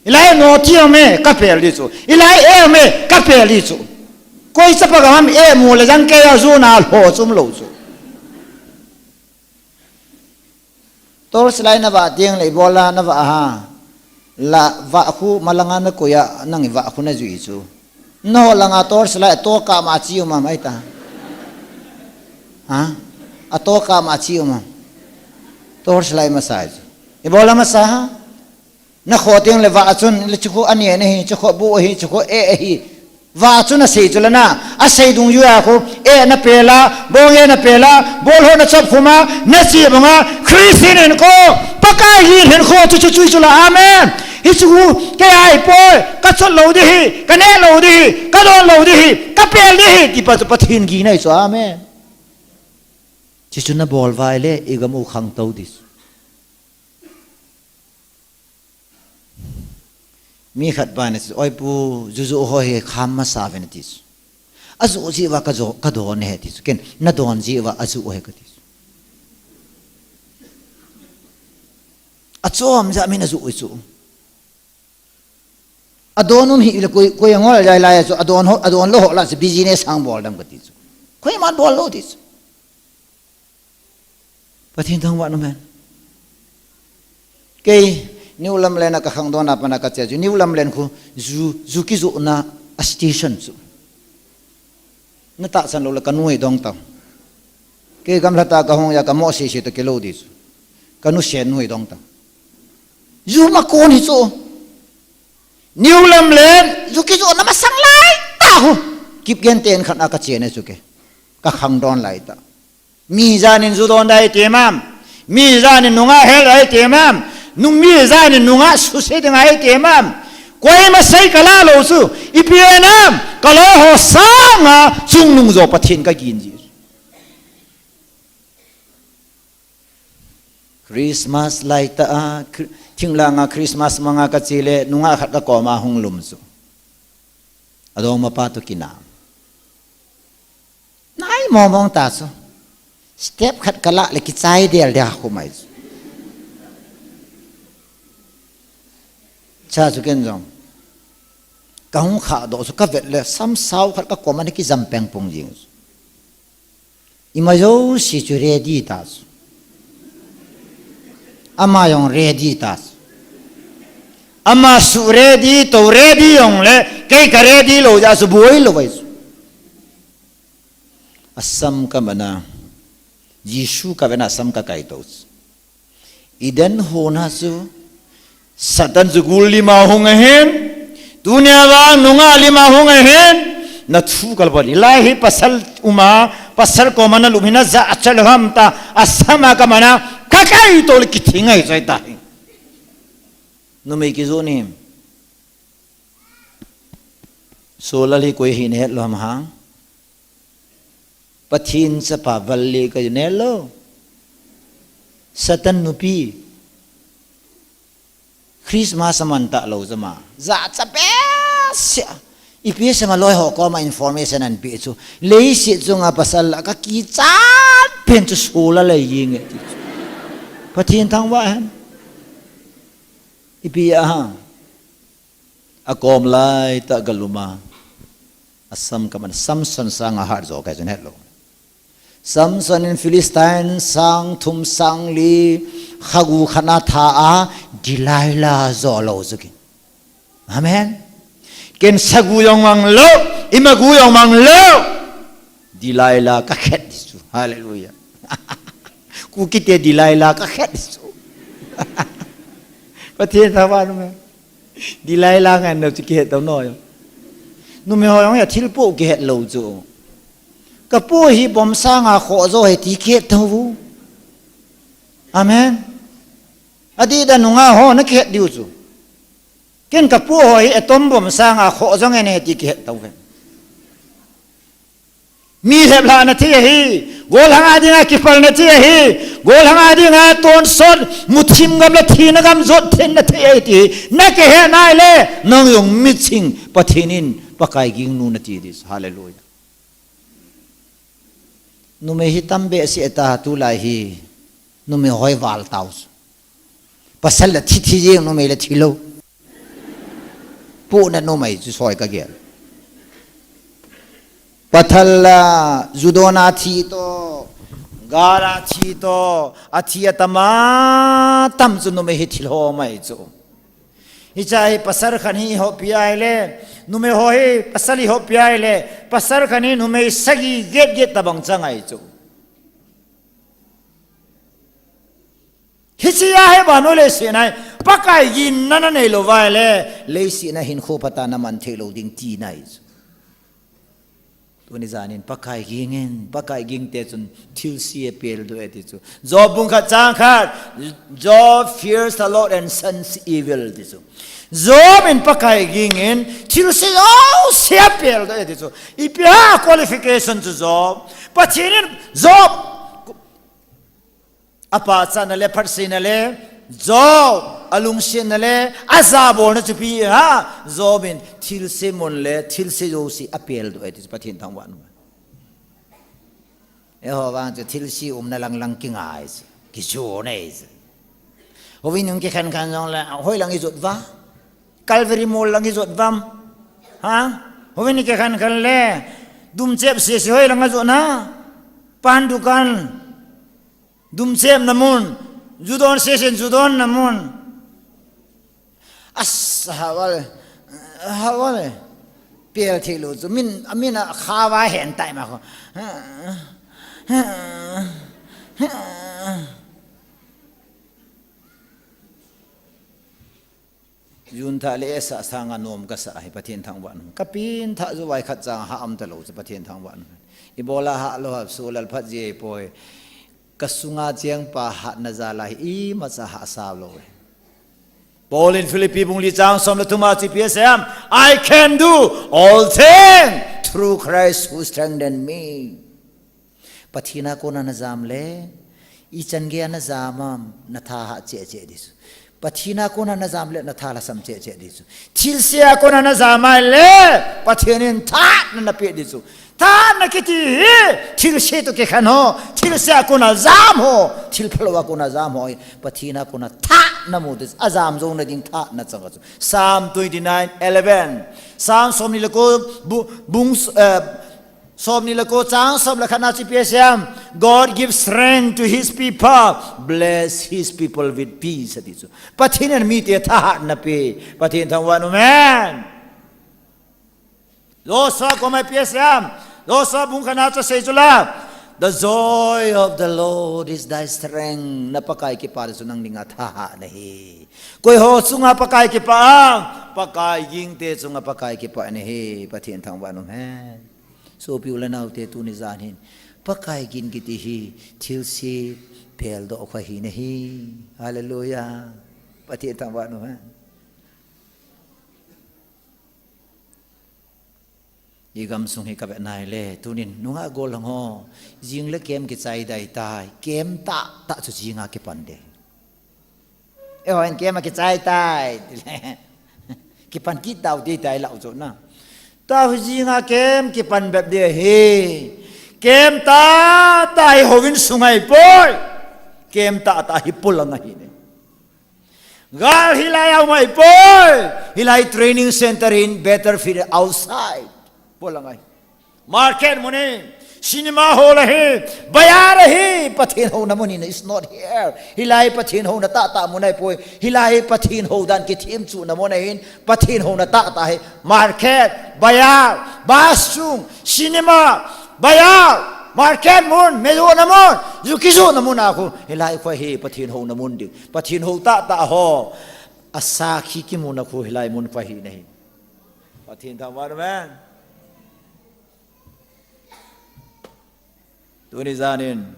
Hilai no ti ume, ka pel ding chu. Hilai e ume, ka pel ding chu. Koi chapa gam ham e mu le jang kei a jona lho chu umlou chu. Torch light na vah teng le ibola na vah ham. La vah khu malanga na koi a nang i vah khu na jui chu. Nangho langa torch light a toh kah ma chi um am ahi ta. Ha? A toh kah ma chi um am. Torch light masa chu. Ibola masa ham. Na kho teng le vah chun, le chu khu ani na hi, chu khu bu ahi, chu khu e ahi. Vah chun asei chu la na, asei dungjuia khu, e na pel a, bong e na pel a, bol ho na chop khum a, na chi bang a, Christian hinkho, Pakai gin hinkho chu chu chu chu la, amen. Hichu khu, kei a ahipoi, ka chot lou ding ahi, ka neh lou ding ahi, ka don lou ding ahi, ka pel ding ahi, ti pa chu Pathen gin ahi chu, amen. Chuchu na bol uva ahile, i gam u khangtou ding chu. Mi khat pa in ati chu, "Oi pu, juju ho hi kham masa uvin," ati chu. Aju jeh uva ka jo, ka don ahi ati chu. Ken, na don jeh uva aju ahi kati chu. Achom jeh a min aju chu. Adon um hile koi, koi angol lai lai chu, adon ho, adon lou ho lah chu business hang bol dem kati chu. Koiman bol lou ti chu. Pathen thangvah in um hen. Kei, New Lamlen a ka khangdon a pat a ka che chu, New Lamlen khu, ju, ju kijohna a station chu. Na tahsan lou le ka nu hi dong tau. Kei gamlhat a ka hung a ka mo sese toh kilou ding chu. Ka nu sen nu hi dong tau. Ju ma kon hi chu. New Lamlen, ju kijohna masang lai tah khu. Kipgen ten khat a ka che na chu kei. Ka khangdon lai tah. Mi janin ju don ding ahi ti ham. Mi janin nungah hel ding ahi ti ham. Nu mi janin nungah suse ding ahi ti ham. Koima sei ka la lou chu. Ipi ham. Ka loi ho sanga chungnung jo Pathen ka gin ji. Christmas lai tah a, Khri-, thinglhang a Christmas mang a ka che le, nungah khat ka kom a hung lum chu. Adongmapa toh kinah. Nai mong mong ta chu. Step khat ka lah le kichai del dia khu mai chu. Cha chu ken jong. Ka hung khah doh chu ka vet le sam sao khat ka kom a na kijam peng pung jing chu. Ima jouse chu ready ta chu. Ama jong ready ta chu. Ama suh ready, tou ready jong le, kei ka ready lou jeh a chu boi lou vai chu. Asam ka man a, Jesu ka ven a asam ka kai tou chu. Eden hon a chu, Satan chu gul lim a hung ahin, tunia vang nungah lim a hung ahin, na thu kal bol. Hilai hi pasal um a, pasal kom a na lum hi na jachat lou ham ta, asam a ka man a, ka kai tou le kithing ahi chu ahi ta hi. Numei kijoh ni. Solal hi koi ahi na het lou ham hang. Pathen chapa Valle ka ne lou. Satan nupi. Christmas a man ta lou jama. Jachat behseh a. Ipi sema loi ho koma information ahin pe chu. Leiset chunga pasal lah ka kichat pen chu Solal ahi nge ti chu. Pathen thangvah hen. Ipi a ha. Akom lai tah galum a, asam kaman Samson sanga hat jo kahi chun hetlou. Samson in Philistine sang thum sang li khagu khat na tha a, Delilah jo lou chu kei. Amen. Ken sagu jong mang lou, imagu jong mang lou. Delilah kakhet ding chu. Hallelujah. Kukite Delilah kakhet ding chu. Pathen thangvah in um hen. Delilah ngen lou chu kihet tou noi. Numei ho jong hi athil poh kihet lou chu. Kapu hi bomb sanga khoh jo ahi ti kihet tou. Amen. Adih dan nungah ho nakihet diu chu. Ken kapu ho hi atom bomb sanga khoh jo ngen ahi ti kihet tou hen. Mi lheplhah na thei ahi, golhang a dinga kipal na thei ahi, golhang a dinga tonsot, muthim gam le thina gam jot theina thei ahi ti nakihet nai le, nang jong miching Pathen in Pakai ging nu nati ding. Hallelujah. Numei hi tam behseh ta tulai hi, numei ho hi val tau. Pasal la thi thi jeng, numei la thi lou. Pu na numei chu soi kagel. Pathal la, ju don a thi toh, gal a thi toh, athi atam atam chu numei hi thil ho mai chu. Hiche hi pasal khat hi ihoppi ahile, numei ho hi pasal ihoppi ahile, pasal khat hi numei sagi get get tabang chang ahi chu. Hiche a hi vannoi leiset a hi Pakai ginna nanei lou uva ahile, leiset a hinkho phatah a naman thei lou ding tina ahi chu. Tuni jan in Pakai ging in, Pakai ging te chun thilse apel doh e ti chu. Job bung khat chang khat, Job fears the Lord and shuns evil ti chu. Job in Pakai ging in, thilse jouse apel doh e ti chu. Ipi ham qualification chu Job. Pathen in Job apachatna le, phatseina le, Job alungsetna le, ajabolna chu ipi ham, Job in thilse mun le, thilse jouse apel doh e ti chu Pathen thangvah in um hen. Eiho vang chu thilse umna lang lang kingai chu, kijon ahi chu. Houin hung kikhen khen jongle, hoilang ijot uvam? Calvary Mall lang ijot uvam? Ha? Houin kikhen khen le, dumchep sese hoilang ajot ham? Pan dukan. Dumchepna mun, ju don sesen ju donna mun. As, hawal, hawal. Pel thei lou chu, min, amin a khawa hen tai ma kho. June thah le Esau sanga nom kasa hi Pathen thangvah in um. Kapin thah jou vai khat chang hah um talou chu Pathen thangvah in um. Ibola hah lou ham, soh lal phat ji poi. Kasunga chengpa hatna jal a hi imacha hahsa lou e. Paul in Philippi bung li chang som le thum a chu ipi asei ham, I can do all things through Christ who strengthen me. Pathen a kona najam le, ichan geiya najam am, natha hah cheh cheh ding chu. Pathen a kona najam le, natha lhasam cheh cheh ding chu. Thilse a kona najam ahile, Pathen in thahatna napeh ding chu. Thahatna kiti hi, thilse toh kikhen ho, thilse a kona jam ho, thil phalou a kona jam ho hi, Pathen a kona thahatna mu ding chu. Ajam jouna ding thahatna chang chu. Psalm twenty-nine eleven. Psalm somni le ko bu-, bung, eh, Somni le ko chang som le khat na chu ipi asei ham, God gives strength to his people, bless his people with peace, ati chu. Pathen in mite thahatna pe, Pathen thangvah in um hen. Joshua koma ipi asei ham, Joshua bung khat na chu asei chu la, the joy of the Lord is thy strength. Na Pakai kipah chu nang dinga thahatna ahi. Koiho chunga Pakai kipah ham, Pakai gingte chunga Pakai kipah ahi, Pathen thangvah in um hen. Sopi u le naote, tuni jan hin Pakai ging kiti hi thilse peldoh kha hi ahi. Hallelujah. Pathen thangvah in um hen. I gamsung hi kavet nai le, tunin nungah gollhang ho, jing le kem kichai dai tai, kem tahtah chu jinga kipan ding. Eiho in kem akichai tai, tile. Kipan kit tau ti tai lau chu na. Tau hi jinga kem kipan bep ding ahi. Kem tahtah hi houin sung ahi poi. Kem tahtah hi polang ahi ne. Gal hilai a um ahipoi. Hilai training center in better fit outside. Bola ngai. Market mun hi, cinema hall ahi, bazar ahi, Pathen houna mun hi is not here. Hilai Pathen houna tahtah mun ahipoi. Hilai Pathen hou dan kithemchuhna mun ahin, Pathen houna tahtah hi. Market, bazar, bus chung, cinema, bazar, market mun, mei johna mun, ju kijohna mun a khu. Hilai khu hi Pathen houna mun ding. Pathen hou tahtah ho asakhi kimuna khu hilai mun khu ahi nahi. Pathen thangvah un. Tuni janin,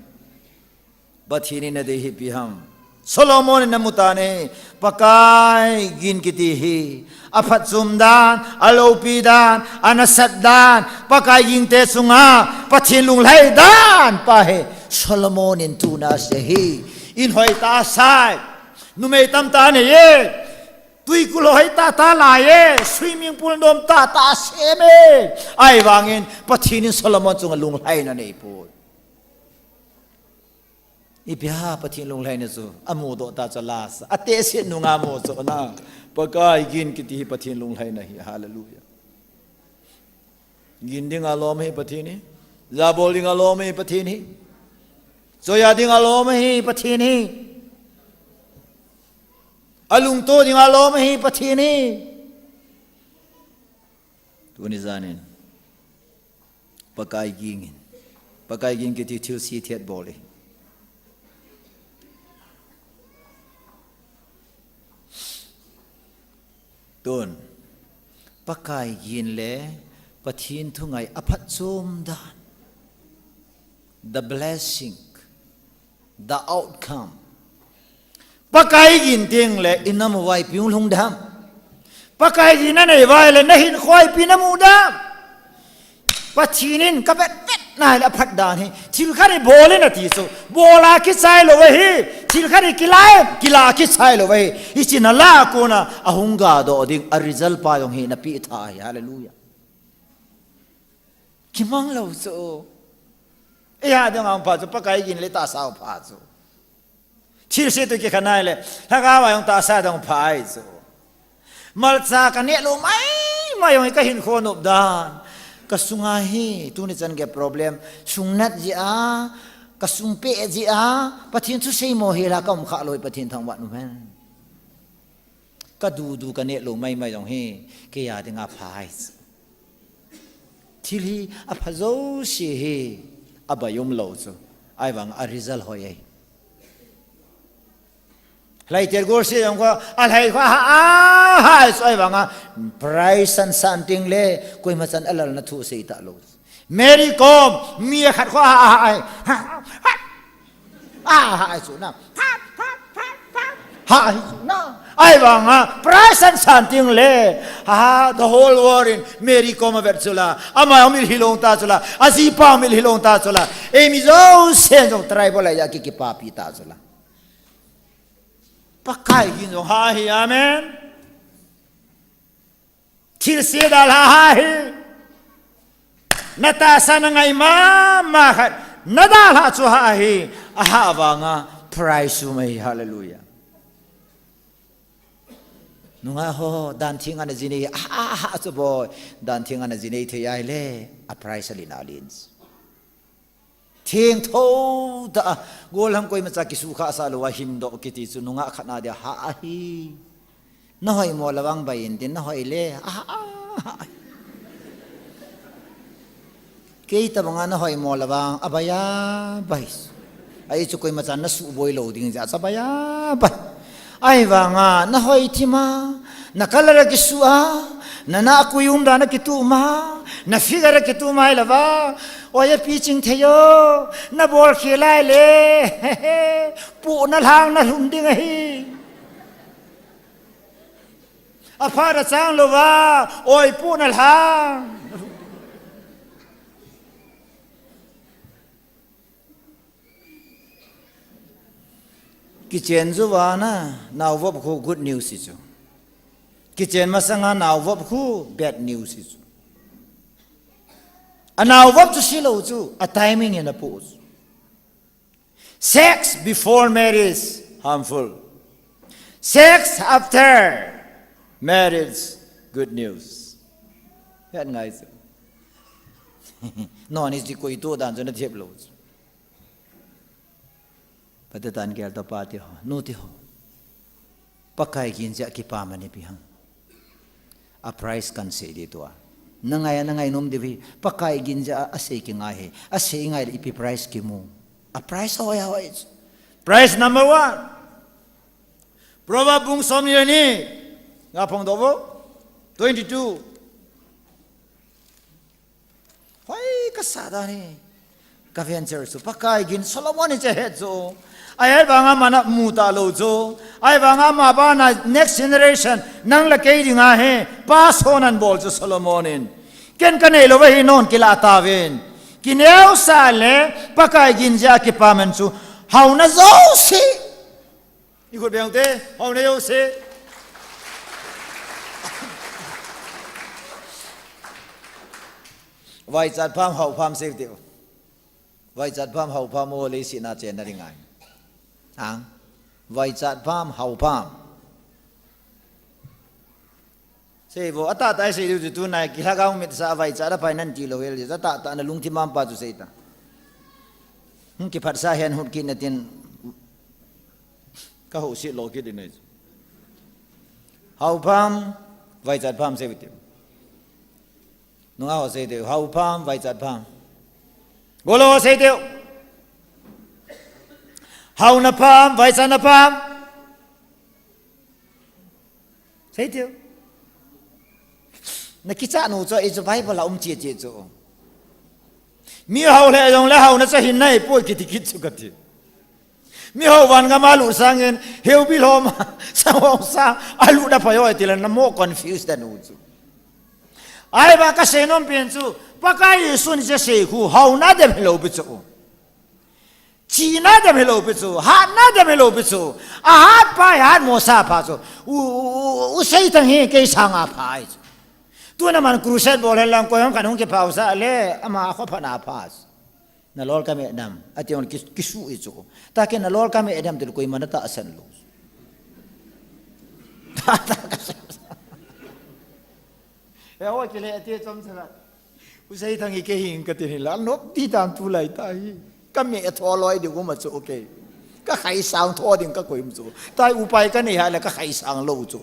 Pathen in adei hi ipi ham. Solomon in amu tan ahi, Pakai gin kiti hi, aphatchom dan, aloupi dan, anasat dan, Pakai gingte chunga, Pathen lunglhai dan pa hi, Solomon in tuna asei hi, in hoi tah asai, numei tamtah anei e, Twikul hoi tahtah alai e, swimming pool nom tahtah asem e. Ahivangin, Pathen in Solomon chunga lunglhaina aneipoi. Ipi ham Pathen lunglhaina chu, amudoh tah chu lasa. Atehse nunga mudohna. Pakai gin kiti hi Pathen lunglhaina ahi, hallelujah. Gin dinga lom ahi Pathen hi. Jabol dinga lom ahi Pathen hi. Choiya dinga lom ahi Pathen hi. Alungto dinga lom ahi Pathen hi. Tuni janin. Pakai gingin. Pakai ging kiti thilse thet bol e. Tun, Pakai gin le Pathen thungai aphatchom dan. The blessing, the outcome. Pakai gin teng le i nam uva ipi hung lhung dem. Pakai gin nanei uva le nahinkhoa ipi namu dem. Pathen in kavet vet nai le aphat dan hi. Thil khat hi bol in ati chu. Bol a kichai lou ahi. Thil khat hi kila in, kila a kichai lou ahi. Hiche nala a kona ahung gadoh ding a result pa jong hi napeh tha ahi. Hallelujah. Kimang lou chu. Eiha dinga pha chu, Pakai gin le tahsa pha chu. Thilse toh kikhen nai le, lhagao a jong tahsa dang pha ahi chu. Malcha kaneh lou maimai jong hi kahinkho nop dan. Kasunga hi, tuni chan gei problem. Sung nat jeh a, kasung peh jeh a, Pathen thusei mo hel a kaum kha lou hi Pathen thangvah un hen. Kadudu kaneh lou maimai jong hi, keiya dinga pha ahi chu. Thil hi apha jouse hi abai um lou chu. Ahivang a result hoi ahi. Lhaiter gol se jong kho, alhai kho, aha, aha, ahi chu ahivang a. Prize san san teng le, koima chan alalna thu sei talou. Mary Kom, mi akhat kho, aha, aha, ahi. Aha, ahi chu na. Ha, hi chu na. Ahivang a, prize san san teng le. Ha, the whole world in Mary Kom avet chu la. Ama umil hilou ta chu la. Ajipa umil hilou ta chu la. Eimi jousen jong tribal a ki, kipapi ta chu la. Pakai gin jong ha hi, amen. Thilse dalha ha hi. Natahsa nangai mama khat. Nadalha chu ha hi. Aha vanga prize chu mai. Hallelujah. Nungah ho, dan theng ana jinei. Aha, aha chu boi. Dan theng ana jinei thei ahile. A prize alin alin. Thengtho tah a, gollhang koimacha kisukha sah lou a hindoh kiti chu nungah khat na dia ha ahi. Nahoi mo lou vang bai intin nahoi le, a, a, a. Kei tabanga nahoi mo lou vang, abai a, bai. Ahi chu koimacha nasuhboi lou ding jeh a chu abai a, bai. Ahivanga, nahoi thim a, na colour akisuh a, na nakui umdan akituh ma, na figure akituh ma ahilou va, oi api ching thei o, nabol khel lai le, pohna lhang nalhun ding ahi. Aphat achang lou va, oi pohna lhang. Kichen jou vana, nao vop khu good news hi chu. Kichen masanga nao vop khu bad news hi chu. Anao vop chu silou chu, a timing in apoh chu. Sex before marriage, harmful. Sex after marriage, good news. Hei ngai chu. Non is di koi tu dan chu na thep lou chu. Pate tan gel to pa ti ho, nu ti ho. Pakai gin ja kipa mani pi hang. A price kan sei di tua. Na ngai, na ngai nom di vi. Pakai gin ja a sei ki ngai he. A sei ngai le ipi price ki mu. A price ho ya ho. Price number one. Proverb bung som ni le ni. Nga phong do vo. Twenty-two. Hoi, ka sa da ni. Ka venture chu. Pakai gin Solomon in che he chu. Ai, ai vanga mana mu ta lo chu. Ai vanga ma ba na next generation. Nang la kei dinga he. Pa so nan bol chu Solomon in. Ken ka nei lo va hi non kila ta vin. Ki neu sa le. Pakai gin ja kipa man chu. Hau na zo si. I khut beng te, hau na yo se. Vaichat pham, hau pham se te. Vaichat pham, hau pham o le si na che na ringai. Ang. Vaichat pham, hau pham. Sei vo, ata ta sei diu chu tunai, ki lhagao mit sa vai cha da pai nan ti lo hel, ata ta na lungthim mam pa chu sei ta. Hung ki phat sa hen hut ki na tin, ka ho si lo ki din nei. Hau pham, vai chat pham sei ti. Nunga ho sei diu, hau pham, vai chat pham. Golo ho sei diu. Hau na pham, vai chat na pham. Sei tiu. Na kicha nu chu, i chu Bible a um chi chi chu. Mi hau le jong le hau na cha hin nai poi kiti kit chu kati. Mi hau van nga ma lu sangin, heu bi lom, sa hong sa, a lu da pha yo ti le na mo confuse da nu chu. Ai ba ka sei nom pen chu, Pakai Jesu ni che sei khu, hau na dem hilo bi chu. China dem hilo pi chu, hatna dem hilo pi chu. A hat pa, hat mo sa pha chu. U, u, u, u sei tang hi kei sanga pha ai chu. Tuna man crusade bol hen lang koi hong kan hung ki phau sa le, ama kho pha na pha chu. Na lol ka me dam, ati on ki, ki su i chu. Ta ke na lol ka me dam til koi man ta san lo. Ta, ta ka sa. E ho ki le ati chom sa la. U sei thang hi kei hin ka tin hi la, nop ti dan tu lai ta hi. Ka me tho loi di uma chu, okay. Ka khai sang tho ding ka koi um chu. Tai upai ka nei ha le ka khai sang lo chu.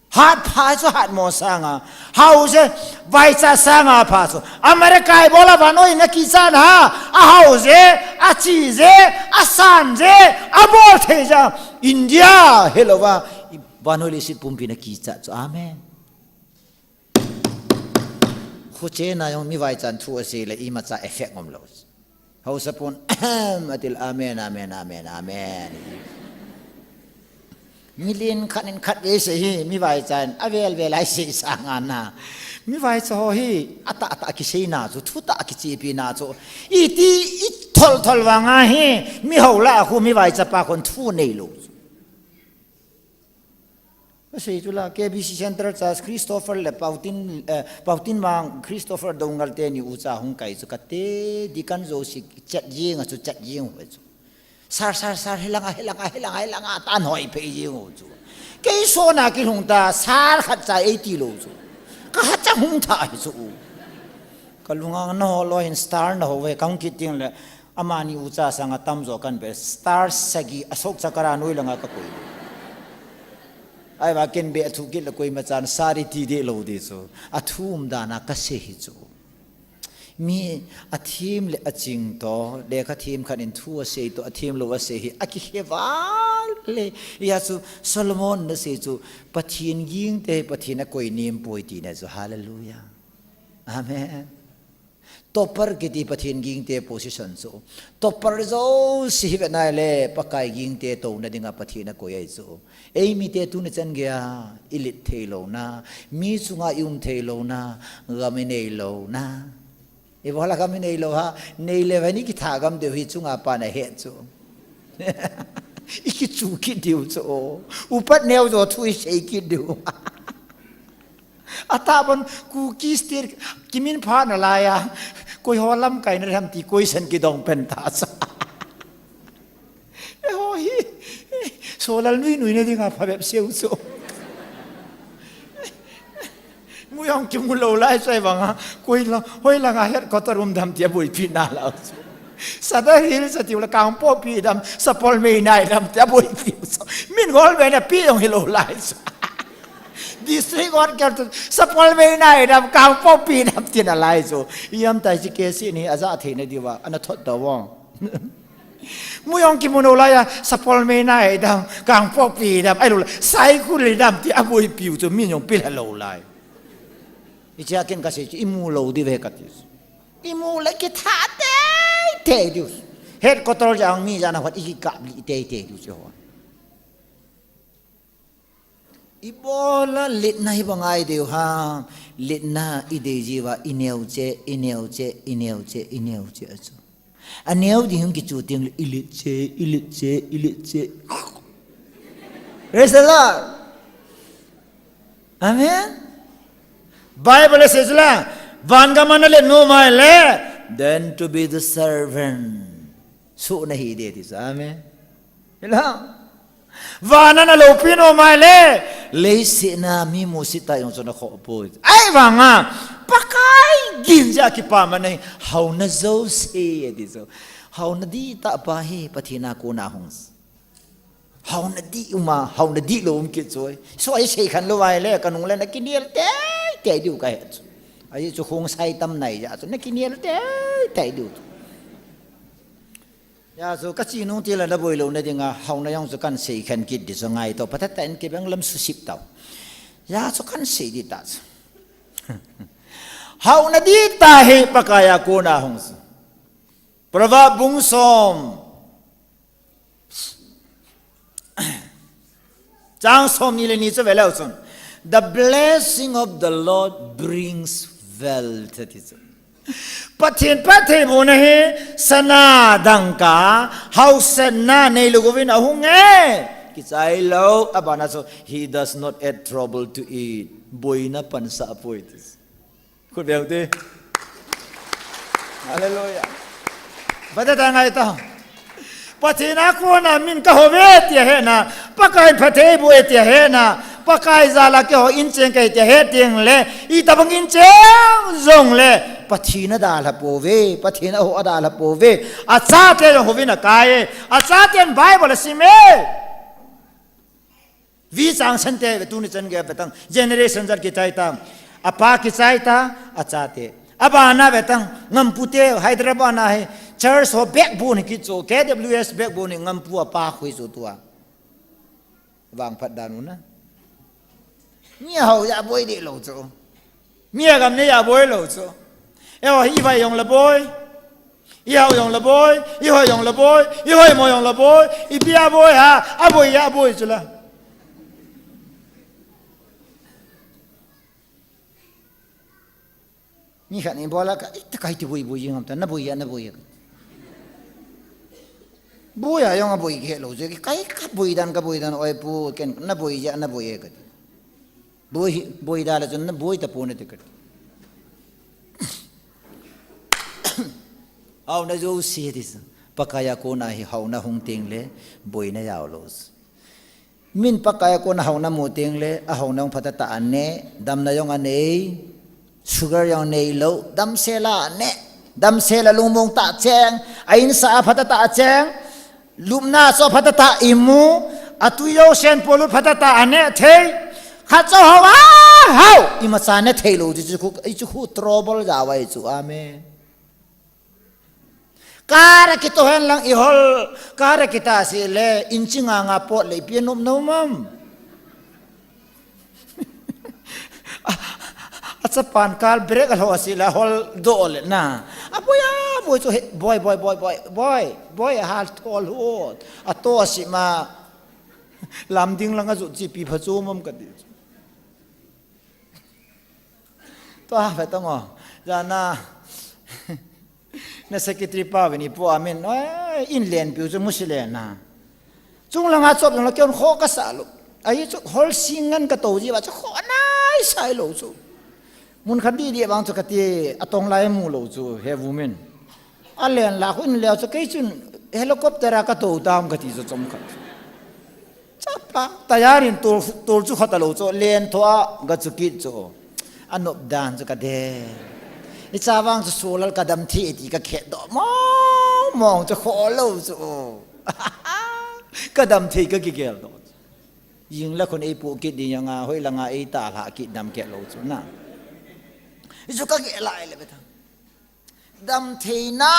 Hat pha chu hat mo sanga. Hau je, vai cha sanga pha chu. America i bola vanoi na ki chan ha. A hau je, a chi je, a san je, a bol thei ja. India, hello va. Vanoi le sit pumpi na ki cha chu. Amen. Khuche na jong mi vaichan thu asei le imacha effect ngom lo. Hausa pun, ahem, atil, amen, amen, amen, amen. Million khat in khat ve se hi, mi vaichan, avel vel ai sei sanga na. Mi vaicha ho hi, ata ata kisei na chu, thu ta kichepi na chu. Iti, i thol thol vanga hi, mi hau la khu mi vaicha pa khun thu nei lo chu. Ka sei chu la, K B C Central Church, Christopher le Pautin, eh, Pautin Mang, Christopher Dongal te ni u cha hung kai chu ka te, di kan zo si chat jing a chu chat jing hu chu. Sar, sar, sar, helanga, helanga, helanga, helanga, tan hoi pe jing hu chu. Kei so na ki hung ta, sar khat cha ei ti lo chu. Ka ha cha hung tha hi chu. Ka lunga na ho lo hin star na ho ve, ka hung ki ting le, Amani u cha sanga tam jo kan be star sagi Ashok Chakra noi langa ka koi. Ai va ken be a thu kit le koima chan sari ti de lo de chu. A thu um dana ka sei hi chu. Mi a thim le a ching to, lekha thim khat in thu a sei to, a thim lo a sei hi, a ki he val le. Ya chu Solomon na sei chu, Pathin ging te, Pathin a koi nim poi ti na chu. Hallelujah. Amen. Topper kiti Pathin ging te position chu. Topper zo si hi ve nai le, Pakai ging te to na dinga Pathin a koi ai chu. Ei mi te tu ni chan gea, i lit thei lo na, mi chunga i um thei lo na, gam i nei lo na. I bola gam i nei lo ha, nei le va ni ki tha gam deu hi chunga pa na he chu. I ki chu ki diu chu. Upat neu zo thu i sei ki diu. Ata bon Kuki State kimin pha na laiya, koi ho lamkai na ham ti koi san ki dong pen ta sa. E ho hi, Solal nui nui na dinga phabep seu chu. Mu jong kimu lou lai chu ahivanga, koi lang, hoi langa headquarter um dem ti aboipi nalai chu. Sadar Hills ati ula Kangpokpi dem, Sapormeina dem ti aboipi chu. Min golvei na pi jong hilou lai chu. District headquarter Sapormeina dem, Kangpokpi dem ti nalai chu. Iam tai chi kesi ni aja thei na diuva, ana thot tao vong. Mu jong kimu lou laiya, Sapormeina dem, Kangpokpi dem, ahilou le, Saikul dem ti aboipiu chu, min jong pilha lou lai. Hichea ken kasei chu, imu lou diu ve kati chu. Imu le kitha teitei diu chu. Headquarter jang mi jana hot ikikap lih teitei diu chu ho. Ibola letna hi bang ngai diu ham, letna idei jiuva, ineo che, ineo che, ineo che, ineo che achu. Aneo ding hung kichu teng le, ilet che, ilet che, ilet che. Praise the Lord. Amen. Bible says la, van gam a nalet nom ahile, then to be the servant. Suh nahi ding ti chu. Amen. Hilou. Van a naloupi nom ahile, leiset a mi musit tah jong chu nakhoh poi. Ahivanga, Pakai gin jeh a kipaman ahi, haona jouse ati chu. Haona dihtah pa hi, Pathen a kona hung. Haona dih um a, haona dihlou um kit chu. Soh a isei khen lou ahile, kanung le nakinel teitei diu kahe chu. Ajeh chu khongsai tam nai jeh a chu, nakinel teitei diu chu. Hijeh chun kache nung teng le naboi louna dinga, haona jong chu kahin sei khen kit ding chu ngaito, phatah tah in kibang lam susip tao. Hijeh chun kahin sei ding tah chu. Haona dihtah hi Pakai a kona hung chu. Proverb bung som. Chang somni le ni chu ve leu chun. The blessing of the Lord brings wealth, ati chu. Pathen phattheibohna hi sana dangka, hausetna neilou uvin ahung e. Kichai lou, abana chu, he does not add trouble to it. Boina pansah poi ti chu. Khut beng ute. Hallelujah. Phatah tah ngaito. Pathen a kona min kahouve tia hetna, Pakai in phatthei boh e tia hetna, Pakai jal a keiho incheng kahi tia het teng le, itobang incheng jongle, Pathen adalha pouve, Pathen ahou adalha pouve, achate jong houvin akai e, achaten Bible asim e. Vichang sante ve tuni chan gei a vetang. Generation jat kichai ta. Apa kichai ta, achate. Abana vetang. Ngampu te Hyderabad na hi. Church ho backbone hi kichu. K W S backbone hi ngampu apa khu chu tua. Vangphat dan u na. Mi hao ja boi deh lou chu. Mi agam ne ja boi lou chu. Eiho hi vai jong le boi. Ihao jong le boi. Ihoi jong le boi. Ihoi mo jong le boi. Ipi a boi ha. Aboi ja boi chu la. Ni khat ni bola ka, ita kai ti boi boi jing ham ta. Na boi ja, na boi ja. Boi ja jong aboi ke lou chu. Kai ka boi dan, ka boi dan oi pu ken na boi ja, na boi ja ka. Boi, boi da le chun na boi tapon ati kati. Haona jouse ati chu. Pakai a kona hi haona hung teng le boina jao lou. Min Pakai a kona haona mu teng le, ahaona jong phatah tah ane, damna jong anei, sugar jong neilou, damsel a ane, damsel a lungmong tah cheng, a insa a phatah tah cheng, lupna chu phatah tah imu, atui jousen polut phatah tah ane thei. Khat chu hao a, hao, imacha ne thei lou, chu chu khu, i chu khu trouble ja vai chu, amen. Car a kitoh hen lang ihol, car a kitah seh le, inchi nga nga pot le, ipi nom nom am. Achapan car brake alho seh le, ahol doh le na. Aboi, aboi chu he, boi, boi, boi, ahal thol hot. Ato seh ma. Lamding lang ajot chi pi pha chu mom kati. Tua ve tong o. Jana. Na secretary pa ve ni pu amin. Oi, in len piu chu musi len na. Chung langa chop jong la keon kho kasa lou. Ahi chu hol sing ngan kato ji va chu kho nai sai lou chu. Mun khat di di vang chu kati atong lai mu lou chu he woman. Alen la khu in leo chu kei chun helicopter a kato tam kati chu chom khat. Ka, tayar in tol, tol chu khat a lo chu, len tho a ga chu kit chu. A nop dan chu ka de. I cha vang chu Solal ka dam thei ti ka khet doh mong mong chu kho lo chu. Ka dam thei ka kigel doh. Jing la khun ei pu kit ding anga, hoi langa ei ta la kit dam keh lo chu na. I chu ka ge lai le be thang. Dam theina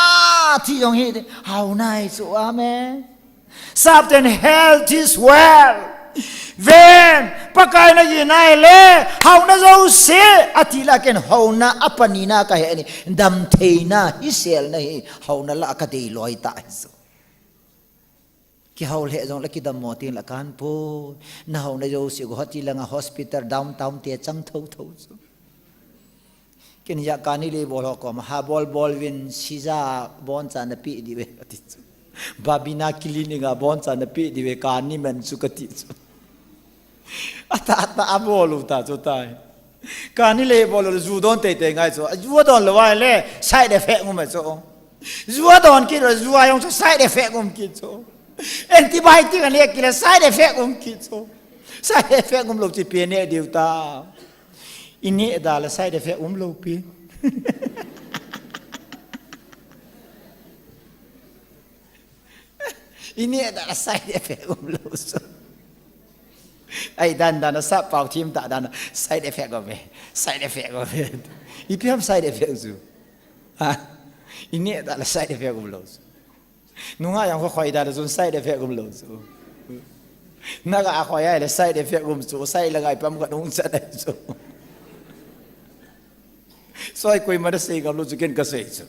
ti jong hi hau nai chu, amen. Sapten health is wealth. Ven, Pakai na ji nai le, hauna jouse, ati la ken hauna, apanina ka he ni, dam theina, hi sel na hi, hauna la ka dei loi ta hi chu. Kihau le jong la kidam mo tin la kan po, na hauna jouse go hati la nga hospital downtown te chang tho tho chu. Ken ja kani le bol ho koma, ha bol bol vin sija bon cha na pi di ve, ati chu. Babina clinic a bon cha na pi di ve, kani man chu ka ti chu. Ata ata a bol u ta chu tai. Kani le bol u ju don tei tei ngai chu. Ju don lo vai le side effect um chu. Ju don ki lo ju a jong chu side effect um ki chu. Antibiotic a le ki le side effect um ki chu. Side effect um lo chi pe ne diu ta. I neh da la side effect um lo pi. I neh da la side effect um lo so. Ai dan dan sa pau thim ta dan side effect um e. Side effect um e. I pi ham side effect chu. Ha. I neh da la side effect um lo so. Nunga jong kho khoi da le chun side effect um lo chu. Na ga khoi ai le side effect um chu, side la ngai pam ka nung chat ai chu. Soi koima da sei ngam lo chu ken ka sei chu.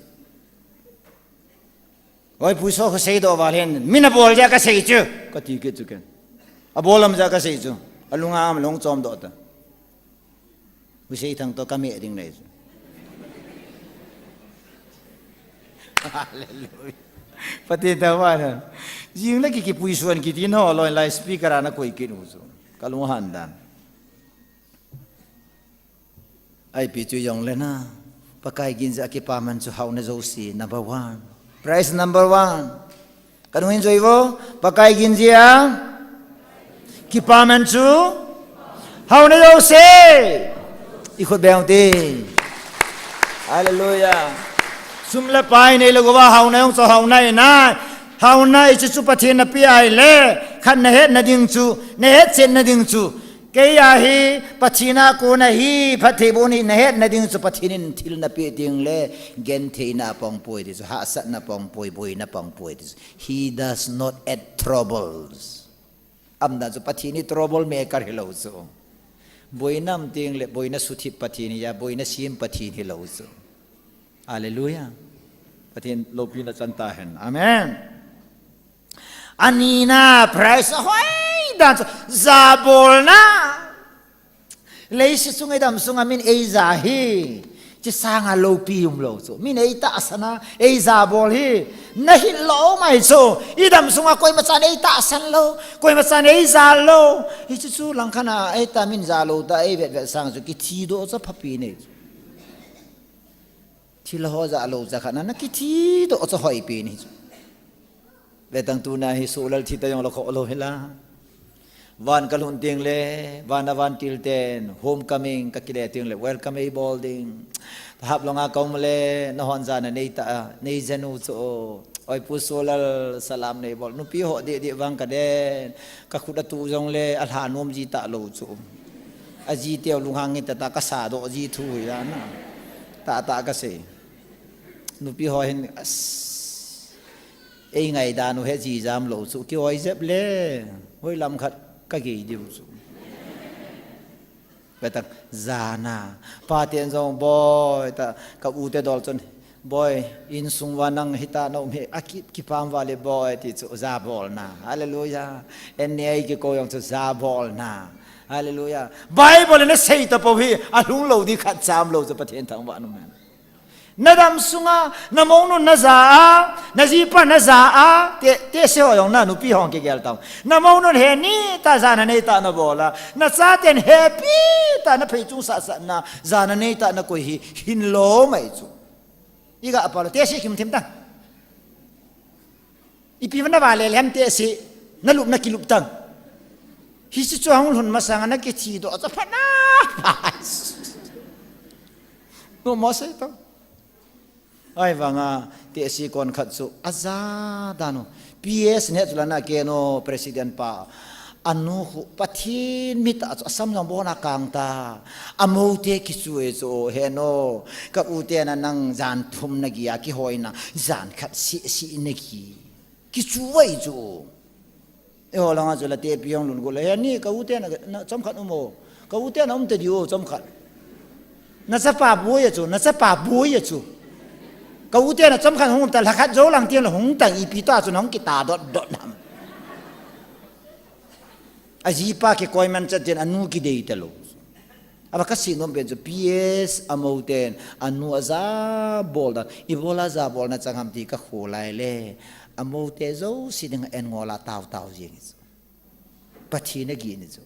Oi, puiso ka sei doh val hen, min a bol dia ka sei chu. Ka ti kit chu ken. A bol lam ja ka sei chu. A lunga am long chom doh ta. Pu Seithang to ka meh ding nei chu. Hallelujah. Pathen thangvah in. Jing le ki, kipui suan kiti no loi lai speaker a na koi kit u chu. Ka lung han dan. Ai pi chu jong le na. Pakai ginjia kipaman chu hauna jouse number one. Prize number one. Ka nung in joi vo, Pakai ginjia kipaman chu hauna jouse. I khut beng u te. Hallelujah. Sum le pai nei le gova hauna jong chu hauna i nai. Hauna i chu chu Pathen na pi ai le. Khat na het na ding chu, na het chen na ding chu. Kei a hi Pathen a kona hi phatthei bohna hi na het na ding chu Pathen in thil na pe ding le gentheina pong poi ti chu, hahsatna pong poi, boina pong poi ti chu. He does not add troubles. Amna chu Pathen hi trouble maker hi lo chu. Boina um ding le boina suthip Pathen hi a, boina sem Pathen hi lo chu. Hallelujah. Pathen loupina chan ta hen. Amen. Anina prize a hoi dan chu jabolna. Leiset chunga i dam sunga min ei ja hi. Chi sanga loupi um lo chu. Min ei tahsan a, ei jabol hi. Na hin lo mai chu. I dam sunga koima chan ei tahsan lo. Koima chan ei ja lo. Hi chu chu langkhat a ei ta min ja lo ta ei vet vet sang chu kithi doh chu phapi nei chu. Thil ho ja lo cha khat na, na kithi doh chu hoi pi ni chu. Ve tang tuna hi Solal thi ta jong lo kho lo hi la. Van ka lhun ding le, van a vantil ten, homecoming ka kile ding le, welcome ei bol ding. Hap longa ka um le, na hon ja na nei ta, nei jenu chu. Oi Pu Solal, salam nei bol. Nupi ho deh deh vang ka den. Ka khut a tu jong le, a lha nom ji ta lo chu. A ji teu lunghang nge ta ta ka sa doh ji thu hi a na. Ta ta ka sei. Nupi ho hin, as, ei ngai dan u he ji jam lo chu. Ki oi jep le, hoi lam khat ka gei diu chu. Ve tang, jana. Pa ten jong boi, ta, ka u te dol chun, boi, insung va nang hita na um hi, a ki, kipam va le boi, ti chu, jabolna. Hallelujah. En ne ai ki ko jong chu, jabolna. Hallelujah. Bible in a sei ta po hi, a lhung lo di khat cham lo chu Pathen thangvah in um hen. Na dam sunga, na mounun na ja a, na jipa na ja a, te, te se ho jong na nupi hong kigel tau. Na mounun he ni ta ja na nei ta na bol a, na chaten he pi ta na phei chung sa sa na, ja na nei ta na koi hi, hin lo mai chu. I ga pa lo, te se kim thim ta. Ipi vana va le lem te si, na lup na kilup tang. Hiche chu ahung lhun masang a nakithi doh chu aphat na pha. Nommo sei tao. Ahivanga, tehse kon khat chu aja dan u. P S neh chu lana keno president pa. Anu khu Pathen mitah chu asam jong bon a kang ta. Amoute kichu e chu heno. Ka u tena nang jan thum nagi a kihoina jan khat seh seh nagi. Kichu vai chu. Eiho langa chu la tepi hung lhun got le, "He ni, ka u tena, na chomkhat um o. Ka u tena um tadiu o chomkhat. Na chapa boi a chu, na chapa boi a chu. Ka u tena chomkhat hung um ta, lhakhat jou lang teng le hung tang, ipi toh chu nahung kita dot dot nam." Ajipa kikoi man chat teng anu kidei talou. Ava kasei nom pen chu P S amouten anu aja bol dan, ibola aja bolna chang ham ti kakholai le, amoute jouse dinga en ngol a tao tao jeng chu. Pathen agin chu.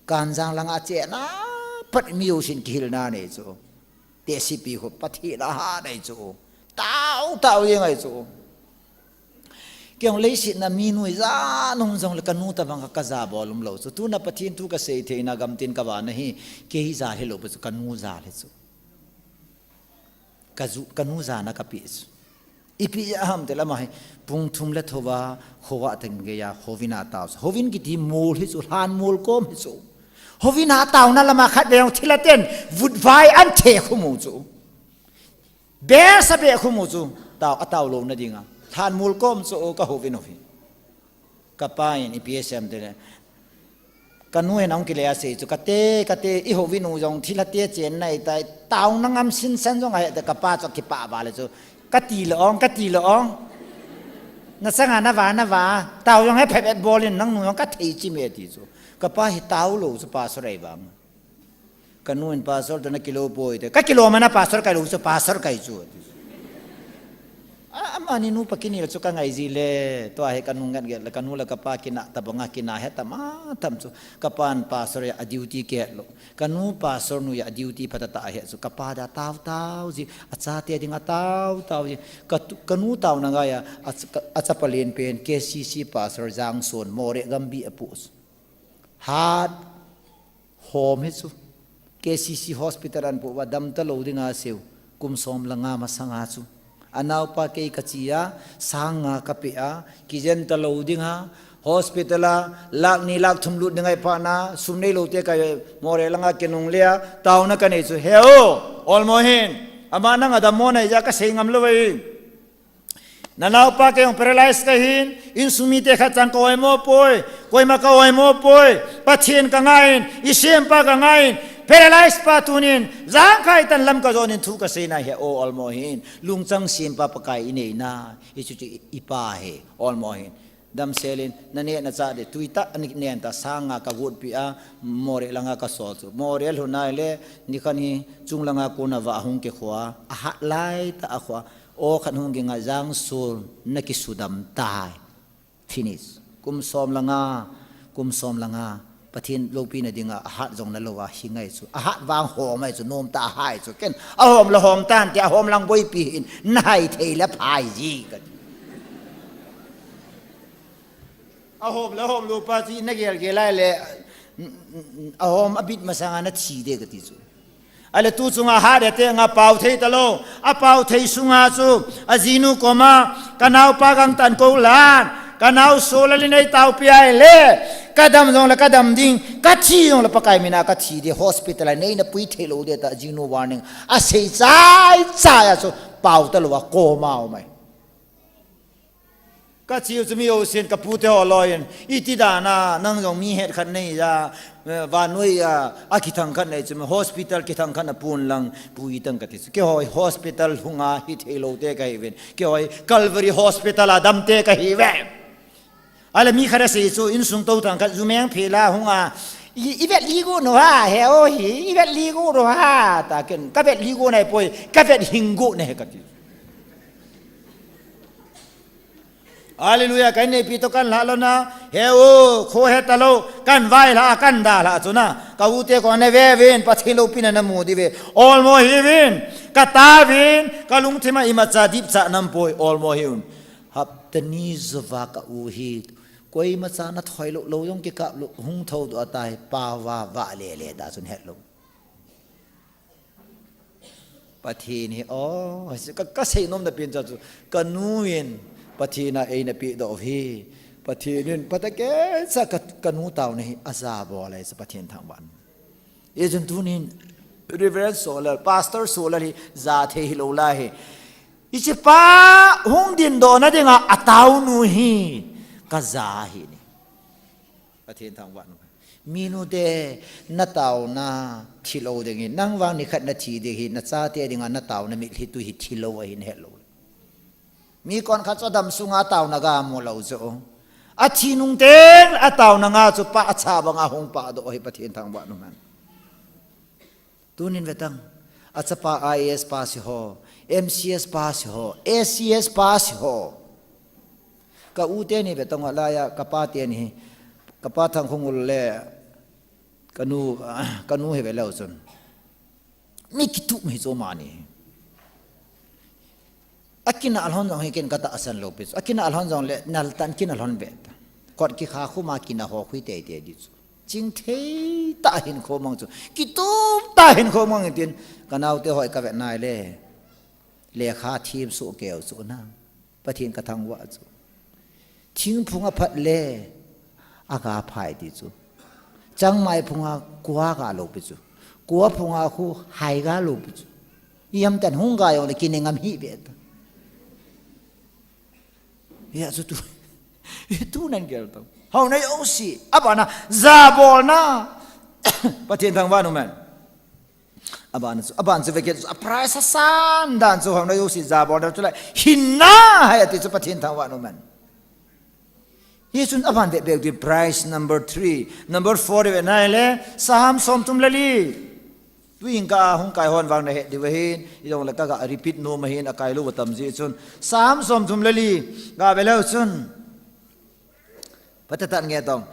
Kanjang langa chena pat mi jousen kihilna nei chu. Tehsepi khu Pathen ahat ahi chu. Tao tao jeng ahi chu. Kei jong leiset a minu ija nom jong le kanu tabang a kaja bol umlou chu. Tuna Pathen thu kasei theina gamtin kavana hi kei jal hilou pi chu kanu jal hi chu. Kaju, kanu jana kape chu. Ipi jeh ham tile ama hi pung thum le thouva khovah teng geiya houvin a tao chu. Houvin kiti mol hi chu, lhan mol kom hi chu. Houvin a taona lama khatvei jong thilha ten vutvai an the khu mu chu. Behseh beh khu mu chu, tao, atao louna dinga. Lhan mol kom chu ka houvin u hi. Kapa in ipi asei em tile. Kanu hin ahung kile asei chu, kate, kate, ihouvin u jong thilha te chen nai tai, taona ngam sinsan jong ahi te kapa chu kipah val chu. Kati lou ong, kati lou ong. Nachanga nava, nava, tao jong he phabep bol in nangnu jong kathei chim e ti chu. Kapa hi tao lou chu pastor ahi vang. Kanu in pastor toh nakilou poi te. Kakilou mana pastor kahi lou chu, pastor kahi chu. A, amani nupa kinel chu kangai ji le. Tua hi kanu ngat gel le, kanu le kapa kina tabanga kina he tam a tam chu. Kapan pastor a duty kihet lou. Kanu pastor nu a duty phatah tah ahet chu. Kapa dia tao tao ji. Achate dinga tao tao ji. Katu, kanu taona ngaiya, a, ka, achapa len pen K C C pastor Jangson Moreh gambi a post. Hat Hom hi chu, K C C hospital a apoh uva damta lou dinga aseiyu, kum som le nga masanga chu. Anaopa kei kache a, sang nga kapeh a, kijen ta lou dinga, hospital a, lakh ni lakh thum lut dinga ipatna, sum neilou te kahi, Moreh langa kinungle a, taona kanei chu, he o, olmo hin, ama nang adammo nai jeh a kasei ngam lou ahi. Nanaopa kei jong paralyze kahin, insung mite khat chang ka oimo poi, koima ka oimo poi, Pathen ka ngai in, isempa ka ngai in, paralyze pa tunin, jangkhai tan lam ka jon in thu ka seina hi o olmo hin, lungchang sempa Pakai inei na, hichu chu ipa hi, olmo hin. Damsel in, naneh nachah ding, tui tah anin ta sang nga ka gotpi a, Moreh langa ka sol chu. Moreh lhun nai le, nikhat hi, chung langa kona vah hung kikhoa, ahat lai tah a khoa, O khat hung kinga Jangson nakisudam tai. Finish. Kum som le nga, kum som le nga. Pathen loupina dinga ahat jong nalou a hi ngai chu. Ahat vang hom ahi chu, nomtah a hai chu. Ken ahom le hom tan tia ahom lang boipi hin nahai thei le phai ji kati. Ahom le hom lou pa chu nagel gel lai le, ahom abit masanga nathi de kati chu. Ahile tu chunga hat de te nga pao thei talou, apao thei sunga chu, ajinu koma, kanaopa gangtah in kou lan, kanao Solal in eitaopi ahile, kadam jongle kadam ding, kathi jongle Pakai mina kathi ding, hospital a neina pui thei lou ding tia ajinu warning, asei chai chai a chu, pao talou a coma a um ahi. Kache u chu mi jousen, kapu te ho loi in, iti dan a, nang jong mi het khat nei a, eh, vannoi a, akithang khat nei chu, hospital kithang khat na pun lang, pui tang kati chu. Keiho hospital hunga hithei lou te kahiuvin. Keiho Calvary Hospital a dam te kahiuve. Ahile mi khat asei chu, insung tou thang khat, jumeng phel a hunga, i, ivet li got u ham, he o hi, ivet li got u ham, tia ken, kavet li got nai poi, kavet hing got nahi kati. Hallelujah, ka inneipi toh kan lhah lou na, he o, kho he talou, kan vailhah, kan dalhah chu na, ka u te koma nave uvin, Pathen loupina namu diu ve, olmo hiuvin, kataovin, kalungthim a imacha dipcha naum poi, olmo hiuvin. Hapta ni jouva ka u hi, Koima cha na thoi lou, lou jong kikap lou, hung thou doh tai, pao va, va le le da chun het lou. Pathen hi, oh, ka, ka sei nom na pen cha chu, ka nu in, Pathen a eina pe doh hi, Pathen in, phatah kei cha ka, ka nu taona hi, aja bol ahi chu Pathen thangvah. Hijeh chun tunin, Reverend Solal, Pastor Solal hi, ja thei hilou lai hi. Hiche pa hung dingdoh na dinga, ataonu hi, ka ja hi ni. Pathen thangvah nu. Minu te, na taona, thi lou ding hi, nang vang nikhat na thi ding hi, na chate dinga, na taona mitlhi tu hi thi lou ahin het lou. Mi konkhat chu adam sunga taona ga mu lou chu. Athi nung teng, ataona nga chu pa acha banga hung pah doh hi Pathen thangvah nu hen. Tunin ve tang. Achapa I A S pass ho, M C S pass ho, A C S pass ho. Ka u teni ve tang lai a, ka pa teni, ka pa Thangkhongul le, ka nu, ka nu hi ve leu chun. Mi kitup hi chu mani. Akinah lhon jong hi ken ka tahsan lou pi chu. Akinah lhon jong le nal tan kinah lhon ve ta. Kot kikha khuma kinah ho khui teitei di chu. Chingthei tah hinkho mang chu. Kitup tah hinkho mang tin ka naote hoi ka ve nai le. Lekha thim soh keu chu na. Pathen ka thangvah chu. Thingphung aphat le, aga phai ti chu. Changmai phunga kua ga lou pi chu. Kua phunga khu hai ga lou pi chu. Iam tan hung ga jong le kine ngam hi ve ta. Hia chu tu. Tunan gel tau. Hao na jouse. Abana, jabolna. Pathen thangvah nu hen. Aban chu, aban chu veke chu, a price asan dan chu hao na jouse jabolna chu lai. Hinna hai ati chu Pathen thangvah nu hen. Hichun aban vek vek di price number three, number four ve nai le, Psalm somthum le li. Tuin ka hung kai hon vang na het diu ahin, ijong le ka ga repeat nom ahin, akai lou atam jeh chun. Psalm somthum le li, ga ve leu chun. Phatah tah nge tong.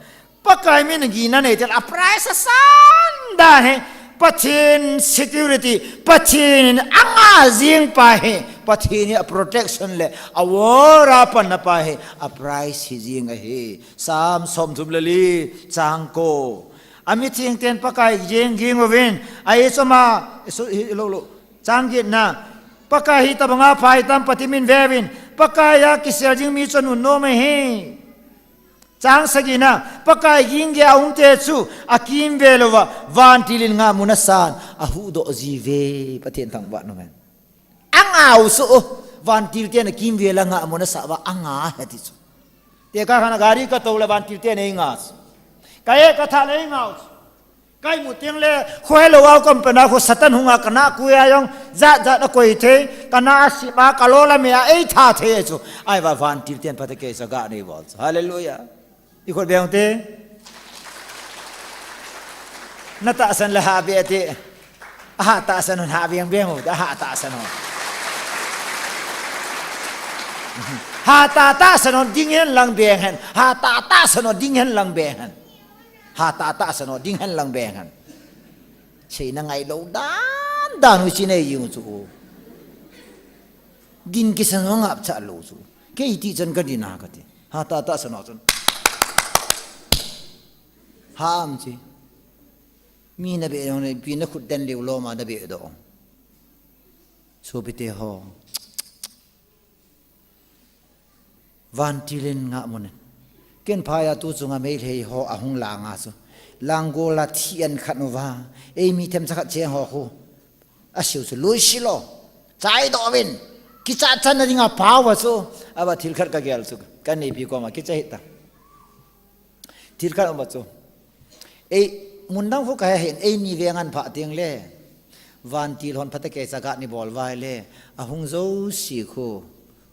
Pakai min gina nei tel a price asan dan hi. Pathen security, Pathen in anga jing pa hi. Pathen hi a protection le a war a panna pa hi. A price hi jing ahi. Psalm somthum le li, chang ko. Amitheng ten Pakai jing ging uvin. Ahi choma, su, hi, lo, lo. Chang gitna. Pakai hi tabanga phai tam Pathen min veuvin. Pakai a kisel jing mi chun un nom ahi. Chang sagina, Pakai ging gei a um te chu, akimvel uva, vantil in ngahmun asan, ahuhdoh jiuve, Pathen thangvah nu hen. Angau soh, vantil ten akimvel a ngahmun asah uva, anga ahi ti chu. Tekah khat a gari ka tou le vantil ten eingah chu. Ka e ka tha le eingah chu. Ka imu teng le, khohelou a company a khu Satan hunga ka na koi a jong, jat jat a koi thei, ka na asima, ka lo la me a eitha thei chu. Ahivang vantil ten phatah kei sa ga nei bol chu. Hallelujah. I khut beng te. Na tahsan le ha be te. Aha tahsan hon ha beng beng u, aha tahsan hon. Ha ta tahsan hon ding hen lang beng hen. Ha ta tahsan hon ding hen lang beng hen. Ha ta tahsan hon ding hen lang beng hen. Seina ngailou dan dan u chi nei jing chu. Din kisan hon ngap cha lou chu. Kei ti chan ka din a ka ti. Ha ta tahsan hon chun. Ham chi. Mi na be jong le, pi na khut den liu lom a na be doh. Sopite ho. Vantil in ngahmun in. Ken phai a tu chunga Meitei ho ahung lang a chu. Langgol a thi an khat uva. Eimi themcha khat cheng ho khu. Asiu chu lui silo. Chaidoh uvin. Kicha channa dinga pao uva chu. Ava thil khat ka gel chu. Ka neipi koma kicha hih ta. Thil khat um uva chu. Ei, mun dang khu ka he hin, eini veng an phah teng le, vantil hon phatah kei sa ga nei bol uva le, ahung jouse khu,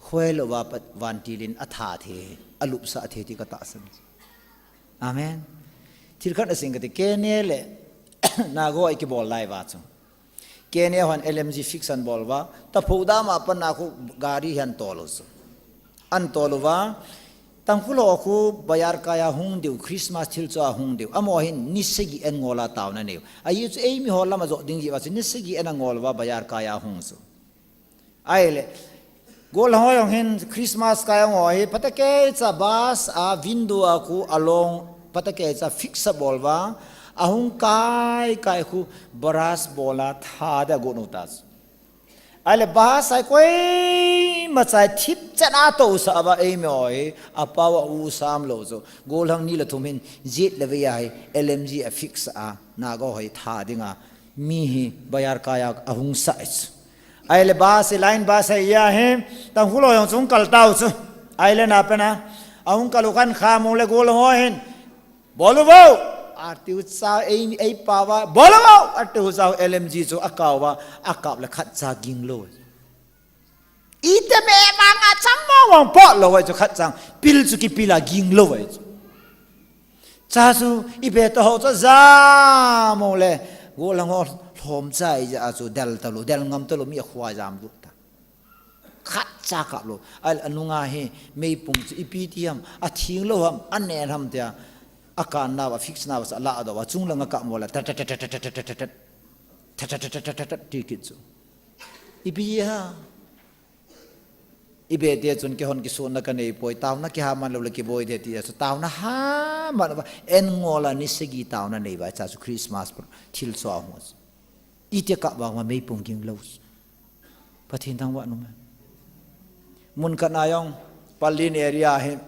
khohelou va pat, vantil in atha thei, alupsah thei ti ka tahsan. Amen. Thil khat asing ka ti, Kenya le, Naga a kibol lai uva chu. Kenya hon L M G fix an bol uva, Taphou dam a pat a khu gari hi an tol u chu. An tol uva, Tangkhul ho khu bazar kai a hung diu, Christmas thil cho a hung diu. Amaho hin ni sagi an ngol a taona nei u. Ajeh chu eimi ho lam a jo ding jeh uva chu ni sagi an a ngol uva bazar kai a hung chu. Ahile, Gollhang ho jong hin Christmas kai ahung ho hi, phatakei cha bus a window a khu along phatakei cha fix abol uva, ahung kai kai khu brush bol a tha ding agot u ta chu. Ahile bus a koima cha thipchet a tousah uva eimi ho hi, apao a u sam lou chu. Gollhang ni le thum hin jet le vei a hi L M G a fix a, Naga ho hi tha dinga mi hi bazar kai a ahung sah chu. Ahile bus hi, line bus hi, ahi, Tangkhul ho jong chu hung kal tau chu. Ahile na pen a, ahung kal u khan kha mong le gollhang ho hin, "Bol u vo!" atiu cha, ei, ei pao uva, "Bol u vo!" atiu cha, L M G chu akao uva, akap le khat cha ging lou. Ite me manga chang mong mong po lou chu, khat chang pil chu kipil a ging lou chu. Cha chu ipi ti ho chu jam u le, gollhang ho lhom cha ija chu del talou, del ngam talou, mi akhoa jam lut ta. Khat cha kap lou. Ahile anunga hi meipum chu ipi ti ham, athing lou ham, anen ham tia, akan nauva, fix nauva, sa la do uva, chung langa kap mo le, tat, tat, tat, ti kit chu. Ipi ham. Ipi ti chun keihon kisutna kanei poi, taona kiha man lou le kiboi de ti a chu, taona ha man uva, en ngol a ni sagi taona nei uva, cha chu Christmas thil chu ahung chu. Iti kap vang uva meipum ging lou chu. Pathen thangvah in um hen. Mun khat na jong, Pallel area hi,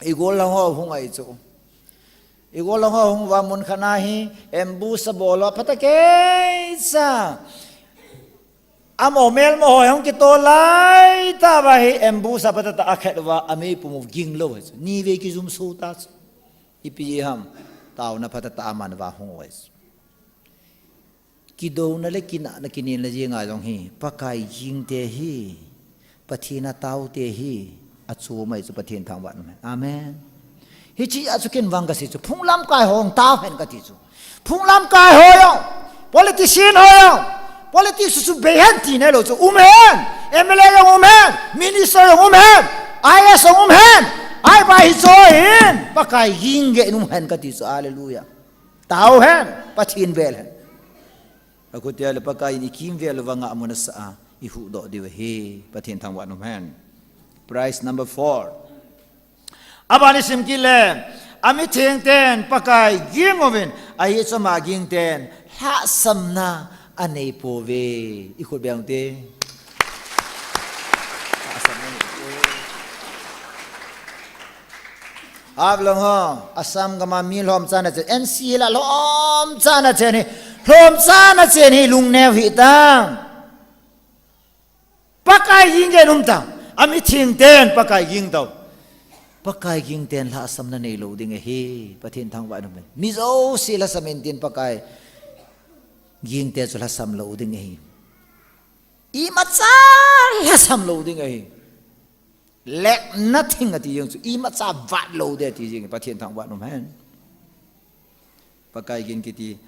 i gollhang ho hung ahi chu. I gollhang ho hung uva mun khat na hi, ambush abol uva, phatakei cha. Amaho melma ho hung kitol lai tah uva hi, ambush a phatah tah a akhet uva, ameipum u ging lou hi chu. Ni vei kijum sou ta chu. Ipi ham, taona phatah tah a man uva hung u hi chu. Kidouna le kinahna kinelna jenga jong hi, Pakai gingte hi, Pathen a taote hi, achom ahi chu, Pathen thangvah in um hen. Amen. Hiche a chu ken vang kasei chu, phung lamkai ho jong tao hen kati chu. Phung lamkai ho jong, politician ho jong, politics chu bei hen ti nailou chu, um hen, M L A jong um hen, minister jong um hen, I A S jong um hen, ahi ba hi chu hin, Pakai ging gei in um hen kati chu, hallelujah. Tao hen, Pathen vel hen. Akhutia le Pakai in ikimvel uva ngahmun asah a, ihuhdoh diu ahi, Pathen thangvah in um hen. Prize number four. Aban isim kit le, amitheng ten Pakai ging uvin, ahi choma ging ten lhahsamna anei pouve. Ikhut beng u hite. Lhahsamna anei pouve. Haflong ho, Assam gam a mi lhomcha na chen, N C L a lhomcha na chen hi, lhomcha na chen hi lungneo hih tan. Pakai ging gei in um tan, amitheng ten Pakai ging tau. Pakai ging ten lhahsamna neilou ding ahi, Pathen thangvah in um hen. Mi jouse lhasam in tin Pakai gingte chu lhasam lou ding ahi. Imacha lhasam lou ding ahi. Lack nothing ati jeng chu, imacha vat lou ding ati jeng, Pathen thangvah in um hen. Pakai ging kiti,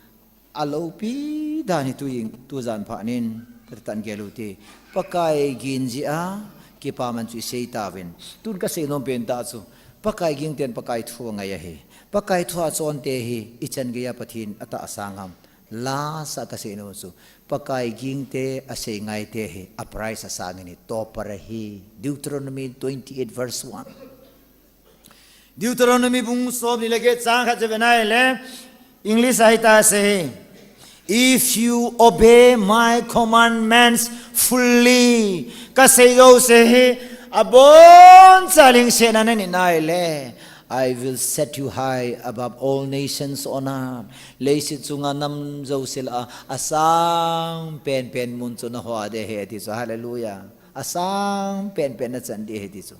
aloupi dan hi tu jing, tujan phat in, kati tan gel u hite. Pakai ging jeh a, kipaman chu isei tauvin. Tun kasei nom pen tah chu, Pakai ging ten Pakai thu angai ahi. Pakai thu achonte hi, ichan geiya Pathen atahsan ham. Lasa kasei nom chu, Pakai gingte asei ngaite hi, a prize asang in hi, topper ahi. Deuteronomy twenty-eight verse one. Deuteronomy bung somni le get chang khat chu ve nai le, English a hitia asei hi. If you obey my commandments fully, kasei jouse hi, aboncha lungset a nanit nai le, I will set you high above all nations on earth. Leiset chunga nam jouse lah a, asang penpen mun chu naho ding ahi ati chu. Hallelujah. Asang penpen nachan ding ahi ati chu.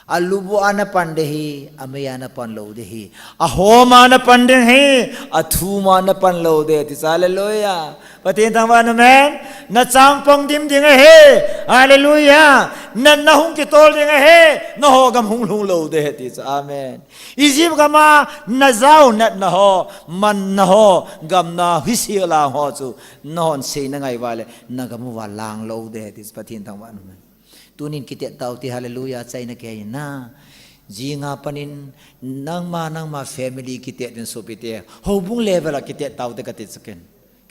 Alubu a napan ding ahi, amei a napan lou ding ahi. Ahom a napan ding ahi, athum a napan lou ding ati chu. Hallelujah. Pathen thangvah in um hen. Nachang pong dim ding ahi. Hallelujah. Natna hung kitol ding ahi. Naho gam hung lhung lou ding ahi ati chu. Amen. Egypt gam a najao natna ho, manna ho, gamna hise lang ho chu, nahon sei nangai uva le, nagam uva lang lou ding ahi ati chu, Pathen thangvah in um hen. Tunin kitet tau hite, hallelujah, achaina kei in na. Jing a pat in, nangma, nangma family kitet in sopite, houbung level a kitet tau hite kati chu ken.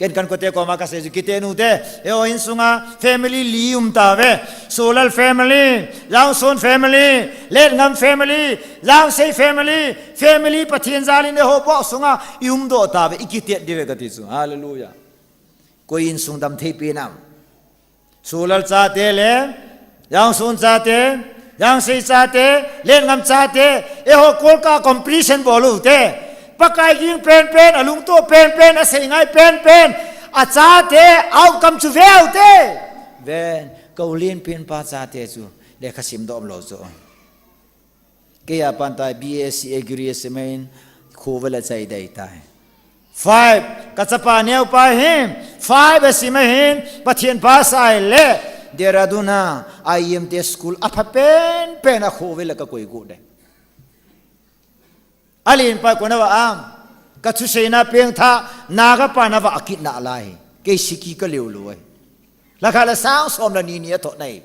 Ken kan kote koma kasei chu kiti nute. Eiho insunga family li um tauve. Solal family, Jangson family, Lenngam family, Jangsei family, family Pathen jalin eiho box sunga i umdoh tauve, i kiti diuve kati chu. Hallelujah. Koi insung damthei pi nam. Solal chate le, Jangson chate, Jangsei chate, Lenngam chate, eiho kolka competition bol ute. Pakai ging penpen, alungto penpen, asei ngai penpen, achate, outcome chu ve ute. Ven, ka u lenpen pa chate chu, lekha simdoh umlou chu. Kei a pan tai B S C Agri a sim ahin, khovel a chai dai tai. Five, ka chapa neo pa hin, five a sim ahin, Pathen pha asei le, Dehradun a, I M te school, apha penpen a khovel a ka koi gu dai. Alen pa kona va am, ka thuseina pengtha, Naga pa na va akit nalai, kei siki ka leu lou ai. Lakha la sang som la ni ni a thot nai.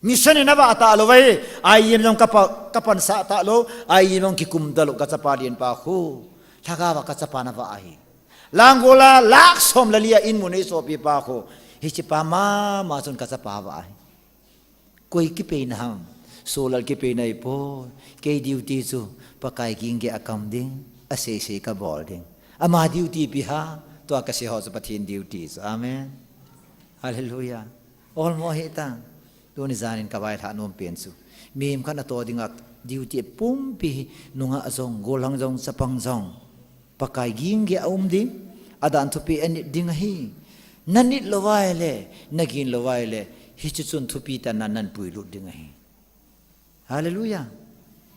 Mission in ava talou vai, I M jong kapa, kapan sa talou, I M jong kikum talou, ka chapa lenpa khu. Lhagao va ka chapa na va ahi. Langol a lakh som le li a in mun ei sopi pa khu. Hiche pa mama chun ka chapa va ahi. Koi kipeina ham, Solal kipeina ipoi, kei duty chu, Pakai ging ge akam ding, asei sei ka bol ding. Ama duty pi ha, tua ka sei ho chu Pathen duty chu. Amen. Hallelujah. Olmo hita. Tuni janin ka vailhah nom pen chu. Mihem khat na to dinga duty pumpi hi nungah jong, gollhang jong, chapang jong. Pakai ging ge a um ding, adan thupi anit ding ahi. Na nit lou vai le, na ging lou vai le, hichu chun thupi tan na nan puilut ding ahi. Hallelujah.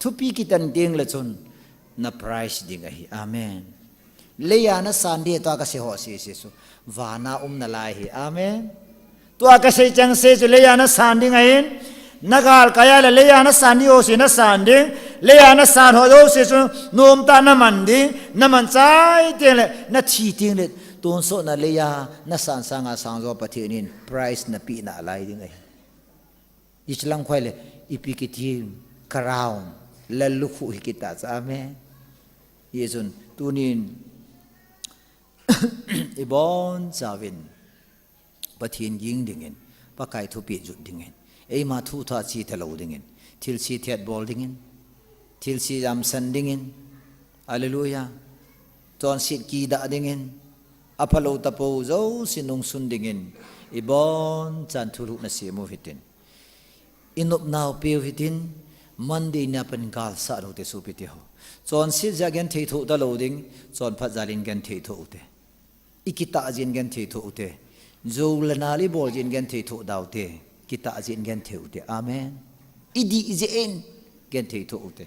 Thupi kitan ding le chun na prize ding ahi. Amen. Leiya na san ding tua ka sei ho sei sei chu. Vana um nalai hi. Amen. Tua ka sei chang sei chu leiya na san ding ahin. Na gal kaya le leiya na san ding ho sei na san ding. Leiya na san ho ho sei chu nom ta na man ding. Na man chai teng le na thi teng le. Tonsot na leiya na san sanga sang jo Pathen in prize na pe nalai ding ahi. Ichilang khoi le, ipi kiti, crown, lallukhuh hi kita cha, amen. Hijeh chun, tunin, ibon chauvin, Pathen ging dingin, Pakai thupeh jot dingin, eima thu tha chi talou dingin, thilse thet bol dingin, thilse jamsan dingin, hallelujah, chonset kidah dingin, aphalou tapou jouse nungsun dingin, ibon chan thulhuhna sem u hitin. Inopnau peu hitin, Monday nia pat in galsat u hite sopi teho. Chonset jeh a genthei thoh talou ding, chonphat jal in genthei thoh u hite. Ikitah jeh in genthei thoh u hite. Jou le nal ibol jeh in genthei thoh da u hite. Kitah jeh in genthei u hite. Amen. Idih jeh in genthei thoh u hite.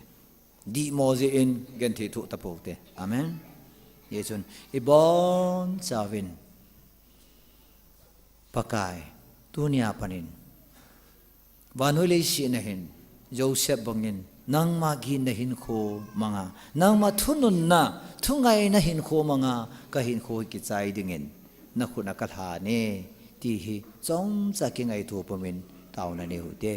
Dihmo jeh in genthei thoh tapou hite. Amen. Hijeh chun, ibon chauvin. Pakai, tunia pat in. Vannoi leiset na hin, Joseph bangin, nangma ginna hinkho manga, nangma thununna, thungaina hinkho manga, ka hinkho hi kichai dingin, na khut a ka lhan e, ti hi, chomcha kingaito pumin, taona nei u hite.